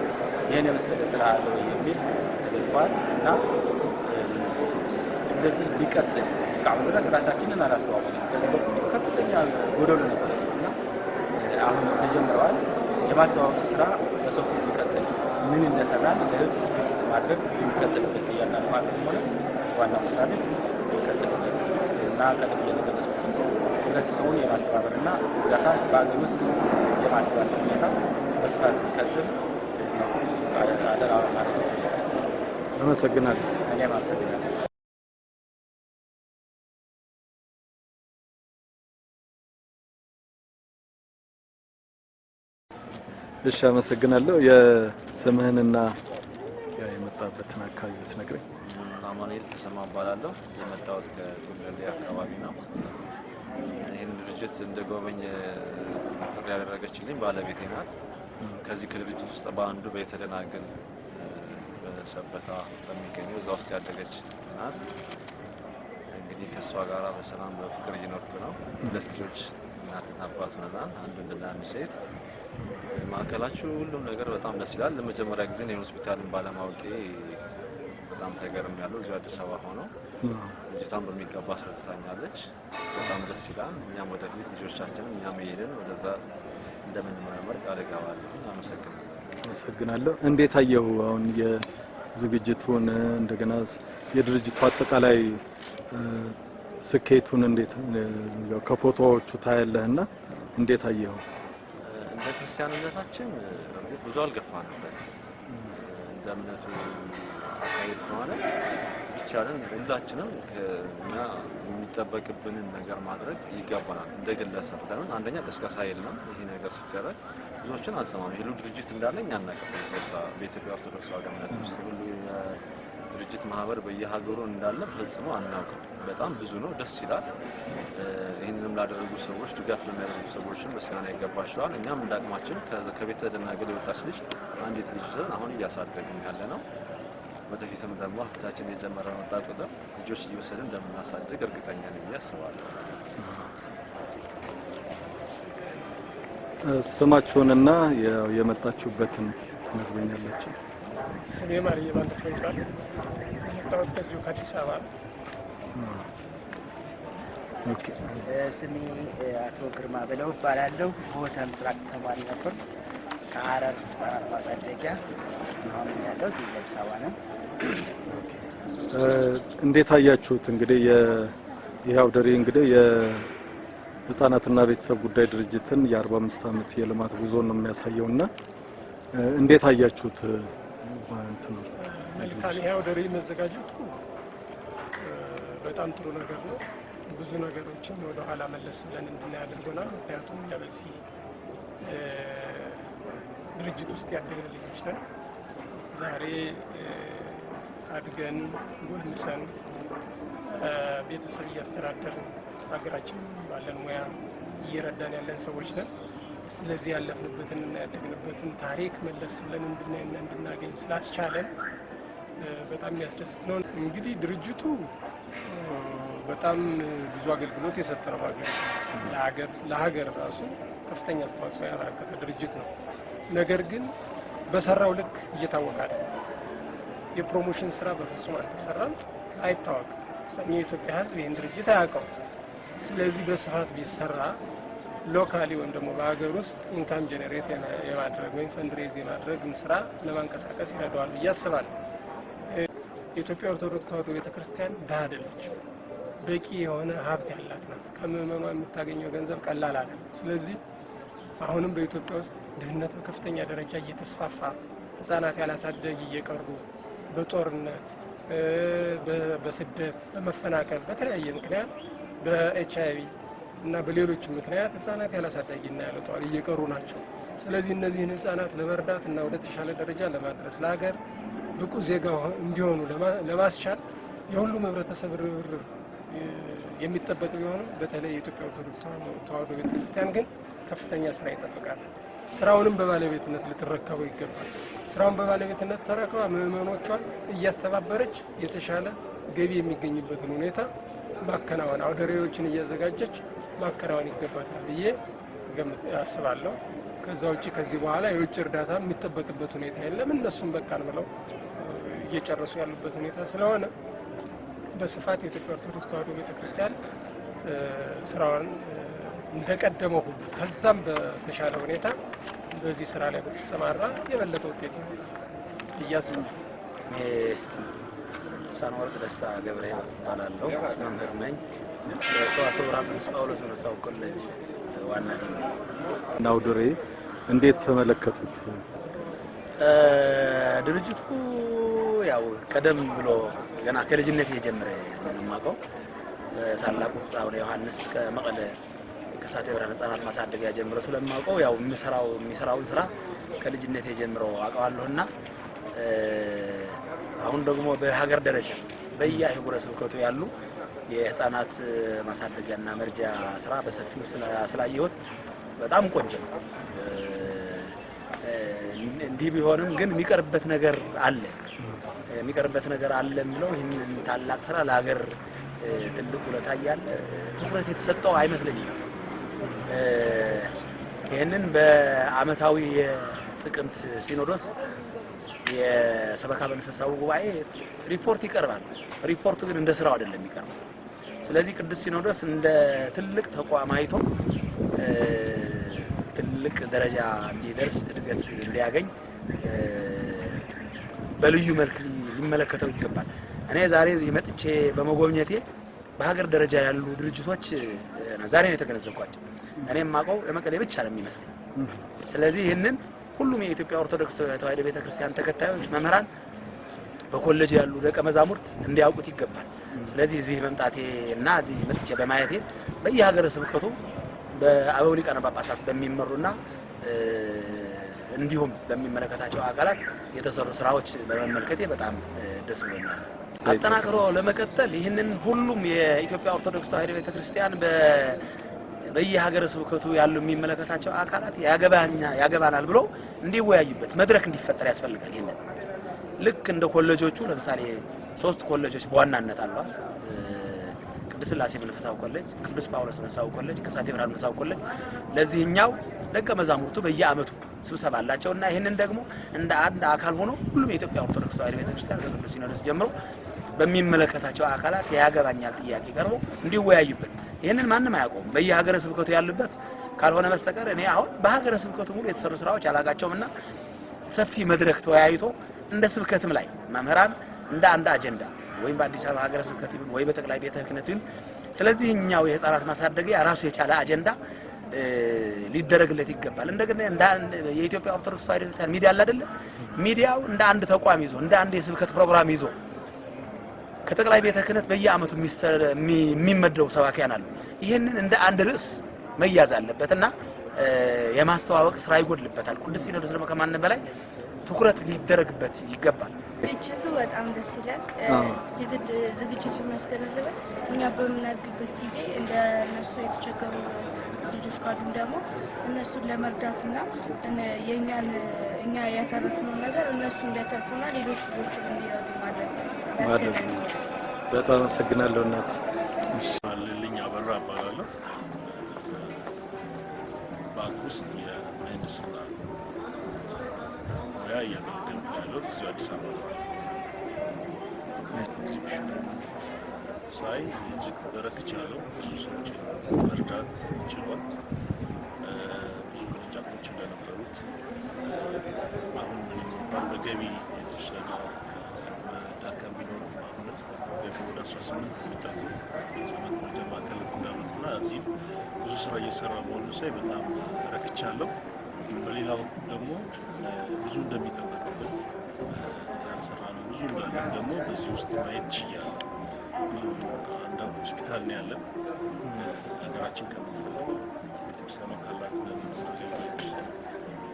S16: ይህን የመሰለ ስራ አለ ወይ የሚል ተደርጓል እና እንደዚህ ቢቀጥል፣ እስካሁን ድረስ ራሳችንን አላስተዋወቅንም። በዚህ በኩል ከፍተኛ ጎደሎ ነበር እና አሁን ተጀምረዋል። የማስተዋወቅ ስራ በሰፊው ቢቀጥል፣ ምን እንደሰራን ለህዝብ ግልጽ ማድረግ የሚቀጥልበት፣ እያንዳንዱ ማለት ሆነ ዋናው መስሪያ ቤት የሚቀጥልበት እና ቀደም ብዬ እንደገለጽኩት ህብረተሰቡን የማስተባበርና እርዳታ በአገር ውስጥ የማሰባሰብ ሁኔታ በስፋት ቢቀጥል ነው አደራ ማለት ነው።
S6: አመሰግናለሁ።
S16: እኔም አመሰግናለሁ።
S6: እሺ፣ አመሰግናለሁ። የስምህንና የመጣበትን አካባቢ ብትነግረኝ።
S17: አማኑኤል ተሰማ እባላለሁ። የመጣሁት ከቱለሌ አካባቢ ነው። ይህን ድርጅት እንድጎበኝ ጥሪ ያደረገችልኝ ባለቤቴ ናት። ከዚህ ከድርጅት ውስጥ በአንዱ በየተደናግል በሰበታ በሚገኘው እዛ ውስጥ ያደገች ናት። እንግዲህ ከእሷ ጋራ በሰላም በፍቅር እየኖርኩ ነው። ሁለት ልጆች እናትና አባት ሆነናል። አንድ ወንድና አንድ ሴት። ማዕከላችሁ ሁሉም ነገር በጣም ደስ ይላል። ለመጀመሪያ ጊዜ ነው የሆስፒታልን ባለማወቄ በጣም በጣም ተገርሜያለሁ። እዚሁ አዲስ አበባ ሆነው ልጅቷን በሚገባ አስረድታኛለች። በጣም ደስ ይላል። እኛም ወደፊት ልጆቻችንን እኛም እየሄድን ወደዛ እንደምንመረመር ቃል እገባለሁ። አመሰግናለሁ።
S6: አመሰግናለሁ። እንዴት አየሁ አሁን የዝግጅቱን እንደገና የድርጅቱ አጠቃላይ ስኬቱን እንዴት ከፎቶዎቹ ታያለህና እንዴት አየሁ?
S17: እንደ ክርስቲያንነታችን በእርግጥ ብዙ አልገፋንበት። እንደ እምነቱ አካሄድ ከሆነ ቢቻለን ሁላችንም ከኛ የሚጠበቅብንን ነገር ማድረግ ይገባናል እንደ ግለሰብ። ለምን አንደኛ ቅስቀሳ የለም። ይሄ ነገር ሲደረግ ብዙዎችን አንሰማም። ይሄ ሁሉ ድርጅት እንዳለ እኛ አናውቅም። በኢትዮጵያ ኦርቶዶክስ ተዋሕዶ እምነት ውስጥ ሁሉ ድርጅት ማህበር በየሀገሩ እንዳለ ፈጽሞ አናውቅም። በጣም ብዙ ነው፣ ደስ ይላል። ይህንንም ላደረጉ ሰዎች፣ ድጋፍ ለሚያደርጉ ሰዎችም ምስጋና ይገባቸዋል። እኛም እንደ አቅማችን ከቤተ ደናግል የወጣች ልጅ አንዲት ልጅ ይዘን አሁን እያሳደግን ያለ ነው። ወደፊትም ደግሞ ሀብታችን የጀመረ መጣ ቁጥር ልጆች እየወሰድን እንደምናሳድግ እርግጠኛ ነኝ ብዬ አስባለሁ።
S6: ስማችሁንና የመጣችሁበትን ትነግሩኛላችሁ?
S18: ስሜ ማርዬ ባንደፍረው ይባላል። የመጣሁት ከዚሁ ከአዲስ አበባ ነው።
S6: Okay።
S19: ስሜ አቶ ግርማ በለው እባላለሁ። ቦታ ምስራቅ ተማሪ ነበር። ከሀረር ህጻናት ማሳደጊያ አሁን ያለሁት እዚህ አዲስ አበባ ነው።
S6: እንዴት አያችሁት? እንግዲህ ይህ አውደ ርዕይ እንግዲህ የህጻናትና ቤተሰብ ጉዳይ ድርጅትን የ45 ዓመት የልማት ጉዞ ነው የሚያሳየውና እንዴት አያችሁት?
S18: መልካም። ይሄ አውደ ርዕይ መዘጋጀቱ በጣም ጥሩ ነገር ነው። ብዙ ነገሮችን ወደ ኋላ መለስ ብለን እንድናይ አድርጎናል። ምክንያቱም እኛ በዚህ ድርጅት ውስጥ ያደግን ልጆች ነን። ዛሬ አድገን ጎልምሰን ቤተሰብ እያስተዳደርን ሀገራችን ባለን ሙያ እየረዳን ያለን ሰዎች ነን። ስለዚህ ያለፍንበትን እና ያደግንበትን ታሪክ መለስ ብለን እንድናይና እንድናገኝ ስላስቻለን በጣም የሚያስደስት ነው። እንግዲህ ድርጅቱ በጣም ብዙ አገልግሎት የሰጠ ነው። ለሀገር ራሱ ከፍተኛ አስተዋጽኦ ያበረከተ ድርጅት ነው። ነገር ግን በሰራው ልክ እየታወቀ አይደለም። የ promotion ስራ በፍጹም አልተሰራም፣ አይታወቅም። አብዛኛው የኢትዮጵያ ሕዝብ ይህን ድርጅት አያውቀውም። ስለዚህ በስፋት ቢሰራ locally ወይም ደግሞ በሀገር ውስጥ income generate የማድረግ ወይም fundraise የማድረግን ስራ ለማንቀሳቀስ ይረዳዋል ብዬ አስባለሁ። የኢትዮጵያ ኦርቶዶክስ ተዋሕዶ ቤተክርስቲያን ድሃ አይደለችም። በቂ የሆነ ሀብት ያላት ናት። ከምዕመኗ የምታገኘው ገንዘብ ቀላል አይደለም። ስለዚህ አሁንም በኢትዮጵያ ውስጥ ድህነት በከፍተኛ ደረጃ እየተስፋፋ ህጻናት ያላሳደግ እየቀሩ በጦርነት፣ በስደት፣ በመፈናቀል፣ በተለያየ ምክንያት በኤችአይቪ እና በሌሎች ምክንያት ህጻናት ያላሳዳጊና ያለ ጧሪ እየቀሩ ናቸው። ስለዚህ እነዚህን ህጻናት ለመርዳት እና ወደ ተሻለ ደረጃ ለማድረስ ለሀገር ብቁ ዜጋ እንዲሆኑ ለማስቻል የሁሉም ህብረተሰብ ርብርብ የሚጠበቅ ቢሆንም በተለይ የኢትዮጵያ ኦርቶዶክስ ተዋሕዶ ቤተክርስቲያን ግን ከፍተኛ ስራ ይጠብቃል። ስራውንም በባለቤትነት ልትረከበው ይገባል። ስራውን በባለቤትነት ተረክባ ምዕመኖቿን እያስተባበረች የተሻለ ገቢ የሚገኝበትን ሁኔታ ማከናወን፣ አውደ ርዕዮችን እያዘጋጀች ማከናወን ይገባታል ብዬ አስባለሁ። ከዛ ውጪ ከዚህ በኋላ የውጭ እርዳታ የሚጠበቅበት ሁኔታ የለም። እነሱም በቃን ብለው እየጨረሱ ያሉበት ሁኔታ ስለሆነ በስፋት የኢትዮጵያ ኦርቶዶክስ ተዋሕዶ ቤተክርስቲያን ስራዋን እንደቀደመው ሁሉ ከዛም በተሻለ ሁኔታ በዚህ ስራ ላይ በተሰማራ የበለጠ ውጤት ይኖራል ብዬ አስባለሁ።
S20: ልሳነ ወርቅ ደስታ ገብረ ሕይወት እባላለሁ። መምህር ነኝ። የሰዋስወ ብርሃን ቅዱስ ጳውሎስ መንፈሳዊ ኮሌጅ ዋና ነኝ።
S6: አውደ ርዕይ እንዴት ተመለከቱት?
S20: ድርጅቱ ያው ቀደም ብሎ ገና ከልጅነት የጀመረ ነው የማውቀው። ታላቁ ብፁዕ አቡነ ዮሐንስ ከመቀለ ከሳቴ ብርሃን ህጻናት ማሳደጊያ ጀምሮ ስለማውቀው ያው የሚሰራውን ስራ ከልጅነት ጀምሮ አውቀዋለሁና አሁን ደግሞ በሀገር ደረጃ በየአህጉረ ስብከቱ ያሉ የህፃናት ማሳደጊያና መርጃ ስራ በሰፊው ስላየሁት በጣም ቆንጆ ነው። እንዲህ ቢሆንም ግን የሚቀርበት ነገር አለ። የሚቀርበት ነገር አለ የሚለው ይህንን ታላቅ ስራ ለሀገር ትልቅ ውለታ እያለ ትኩረት የተሰጠው አይመስለኝም። ይህንን በአመታዊ የጥቅምት ሲኖዶስ የሰበካ መንፈሳዊ ጉባኤ ሪፖርት ይቀርባል። ሪፖርቱ ግን እንደ ስራው አይደለም የሚቀርበው። ስለዚህ ቅዱስ ሲኖዶስ እንደ ትልቅ ተቋም አይቶ ትልቅ ደረጃ እንዲደርስ እድገት እንዲያገኝ በልዩ መልክ ሊመለከተው ይገባል። እኔ ዛሬ እዚህ መጥቼ በመጎብኘቴ በሀገር ደረጃ ያሉ ድርጅቶች ዛሬ ነው የተገነዘብኳቸው። እኔ የማውቀው የመቀሌ ብቻ ነው የሚመስለኝ። ስለዚህ ይህንን ሁሉም የኢትዮጵያ ኦርቶዶክስ ተዋሕዶ ቤተክርስቲያን ተከታዮች፣ መምህራን፣ በኮሌጅ ያሉ ደቀ መዛሙርት እንዲያውቁት ይገባል። ስለዚህ እዚህ መምጣቴ እና እዚህ መጥቼ በማየቴ በየሀገረ ስብከቱ በአበው ሊቃነ ጳጳሳት በሚመሩና እንዲሁም በሚመለከታቸው አካላት የተሰሩ ስራዎች በመመልከቴ በጣም ደስ ብሎኛል። አጠናክሮ ለመቀጠል ይህንን ሁሉም የኢትዮጵያ ኦርቶዶክስ ተዋሕዶ ቤተክርስቲያን በየሀገረ ስብከቱ ያሉ የሚመለከታቸው አካላት ያገባናል ብሎ እንዲወያዩበት መድረክ እንዲፈጠር ያስፈልጋል። ይህንን ልክ እንደ ኮሌጆቹ ለምሳሌ 3 ኮሌጆች በዋናነት አሏት። ቅዱስ ሥላሴ መንፈሳዊ ኮሌጅ፣ ቅዱስ ጳውሎስ መንፈሳዊ ኮሌጅ፣ ከሳቴ ብርሃን መንፈሳዊ ኮሌጅ። ለዚህኛው ደቀ መዛሙርቱ በየአመቱ ስብሰባ አላቸውና ይህንን ደግሞ እንደ አንድ አካል ሆኖ ሁሉም የኢትዮጵያ ኦርቶዶክስ ተዋሕዶ ቤተክርስቲያን ከቅዱስ ሲኖዶስ ጀምሮ በሚመለከታቸው አካላት ያገባኛል ጥያቄ ቀርቦ እንዲወያዩበት። ይህንን ማንም አያውቀውም በየሀገረ ስብከቱ ያሉበት ካልሆነ በስተቀር እኔ አሁን በሀገረ ስብከቱ ሙሉ የተሰሩ ስራዎች አላውቃቸውምና ሰፊ መድረክ ተወያይቶ እንደ ስብከትም ላይ መምህራን እንደ አንድ አጀንዳ ወይም በአዲስ አበባ ሀገረ ስብከት ይሁን ወይ በጠቅላይ ቤተ ክህነት ይሁን ስለዚህ እኛው የህፃናት ማሳደጊያ ራሱ የቻለ አጀንዳ ሊደረግለት ይገባል። እንደገና እንደ የኢትዮጵያ ኦርቶዶክስ ተዋሕዶ ቤተክርስቲያን ሚዲያ አለ አይደለ? ሚዲያው እንደ አንድ ተቋም ይዞ እንደ አንድ የስብከት ፕሮግራም ይዞ ከጠቅላይ ቤተ ክህነት በየአመቱ የሚመደቡ ሰባኪያን አሉ። ይህንን እንደ አንድ ርዕስ መያዝ አለበትና የማስተዋወቅ ስራ ይጎድልበታል። ቅዱስ ሲኖዶስ ደግሞ ከማንም በላይ ትኩረት ሊደረግበት ይገባል።
S21: ዝግጅቱ በጣም ደስ ይላል። ዝግጅቱ የሚያስገነዝበን እኛ በምናድግበት ጊዜ እንደ እነሱ የተቸገሩ ልጆች ካሉም ደግሞ እነሱን ለመርዳትና የኛን እኛ ያተረፍነውን ነገር እነሱ እንዲያተርፉና ሌሎች ልጆችን እንዲረዱ ማድረግ
S3: ነው። በጣም አመሰግናለሁ እናት።
S22: አለልኝ አበራ እባላለሁ። ባንክ ውስጥ የምህንድስና ሙያ እያገለገልኩ ያለሁት እዚሁ አዲስ አበባ ነው። ኤግዚቢሽን ሳይ እጅግ ረክቻለሁ። ብዙ ሰዎችን መርዳት ችሏል። ብዙ ቅርንጫፎች እንደነበሩት አሁን ምንም እንኳን በገቢ የተወሰነ መዳከም ቢኖርም አሁንም ገቢ ወደ 18 የሚጠጉ የህፃናት መርጃ ማዕከላት እንዳሉት እና እዚህም ብዙ ስራ እየሰራ መሆኑን ሳይ በጣም ረክቻለሁ። በሌላ በኩል ደግሞ ብዙ እንደሚጠበቅብን ያልሰራነው ብዙ እንዳለን ደግሞ በዚህ ውስጥ ማየት ችያለሁ። አንድ ሆስፒታል ነው ያለን። ሀገራችን ከምትፈልገው ቤተክርስቲያኗ ካላት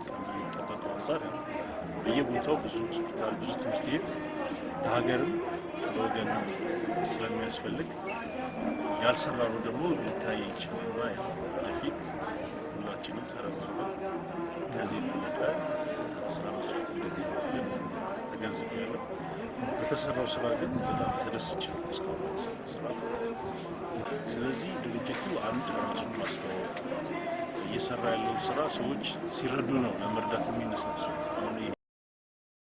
S22: ከሚጠበቀው አንጻር በየቦታው ብዙ ሆስፒታል፣ ብዙ ትምህርት ቤት ለሀገርም ለወገንም ስለሚያስፈልግ ያልሰራነው ደግሞ ሊታይ ይችላል እና ያው ወደፊት ሁላችንም ተረባርበን ከዚህ የበለጠ ስራ መስራት እንደሚኖርብን ተገንዝቤያለሁ። በተሰራው ስራ ግን በጣም ተደስቻለሁ፣ እስካሁን በተሰራው ስራ ማለት ነው። ስለዚህ ድርጅቱ አንድ ራሱን ማስተዋወቅ እየሰራ ያለውን ስራ ሰዎች ሲረዱ ነው ለመርዳት የሚነሳሱት። አሁን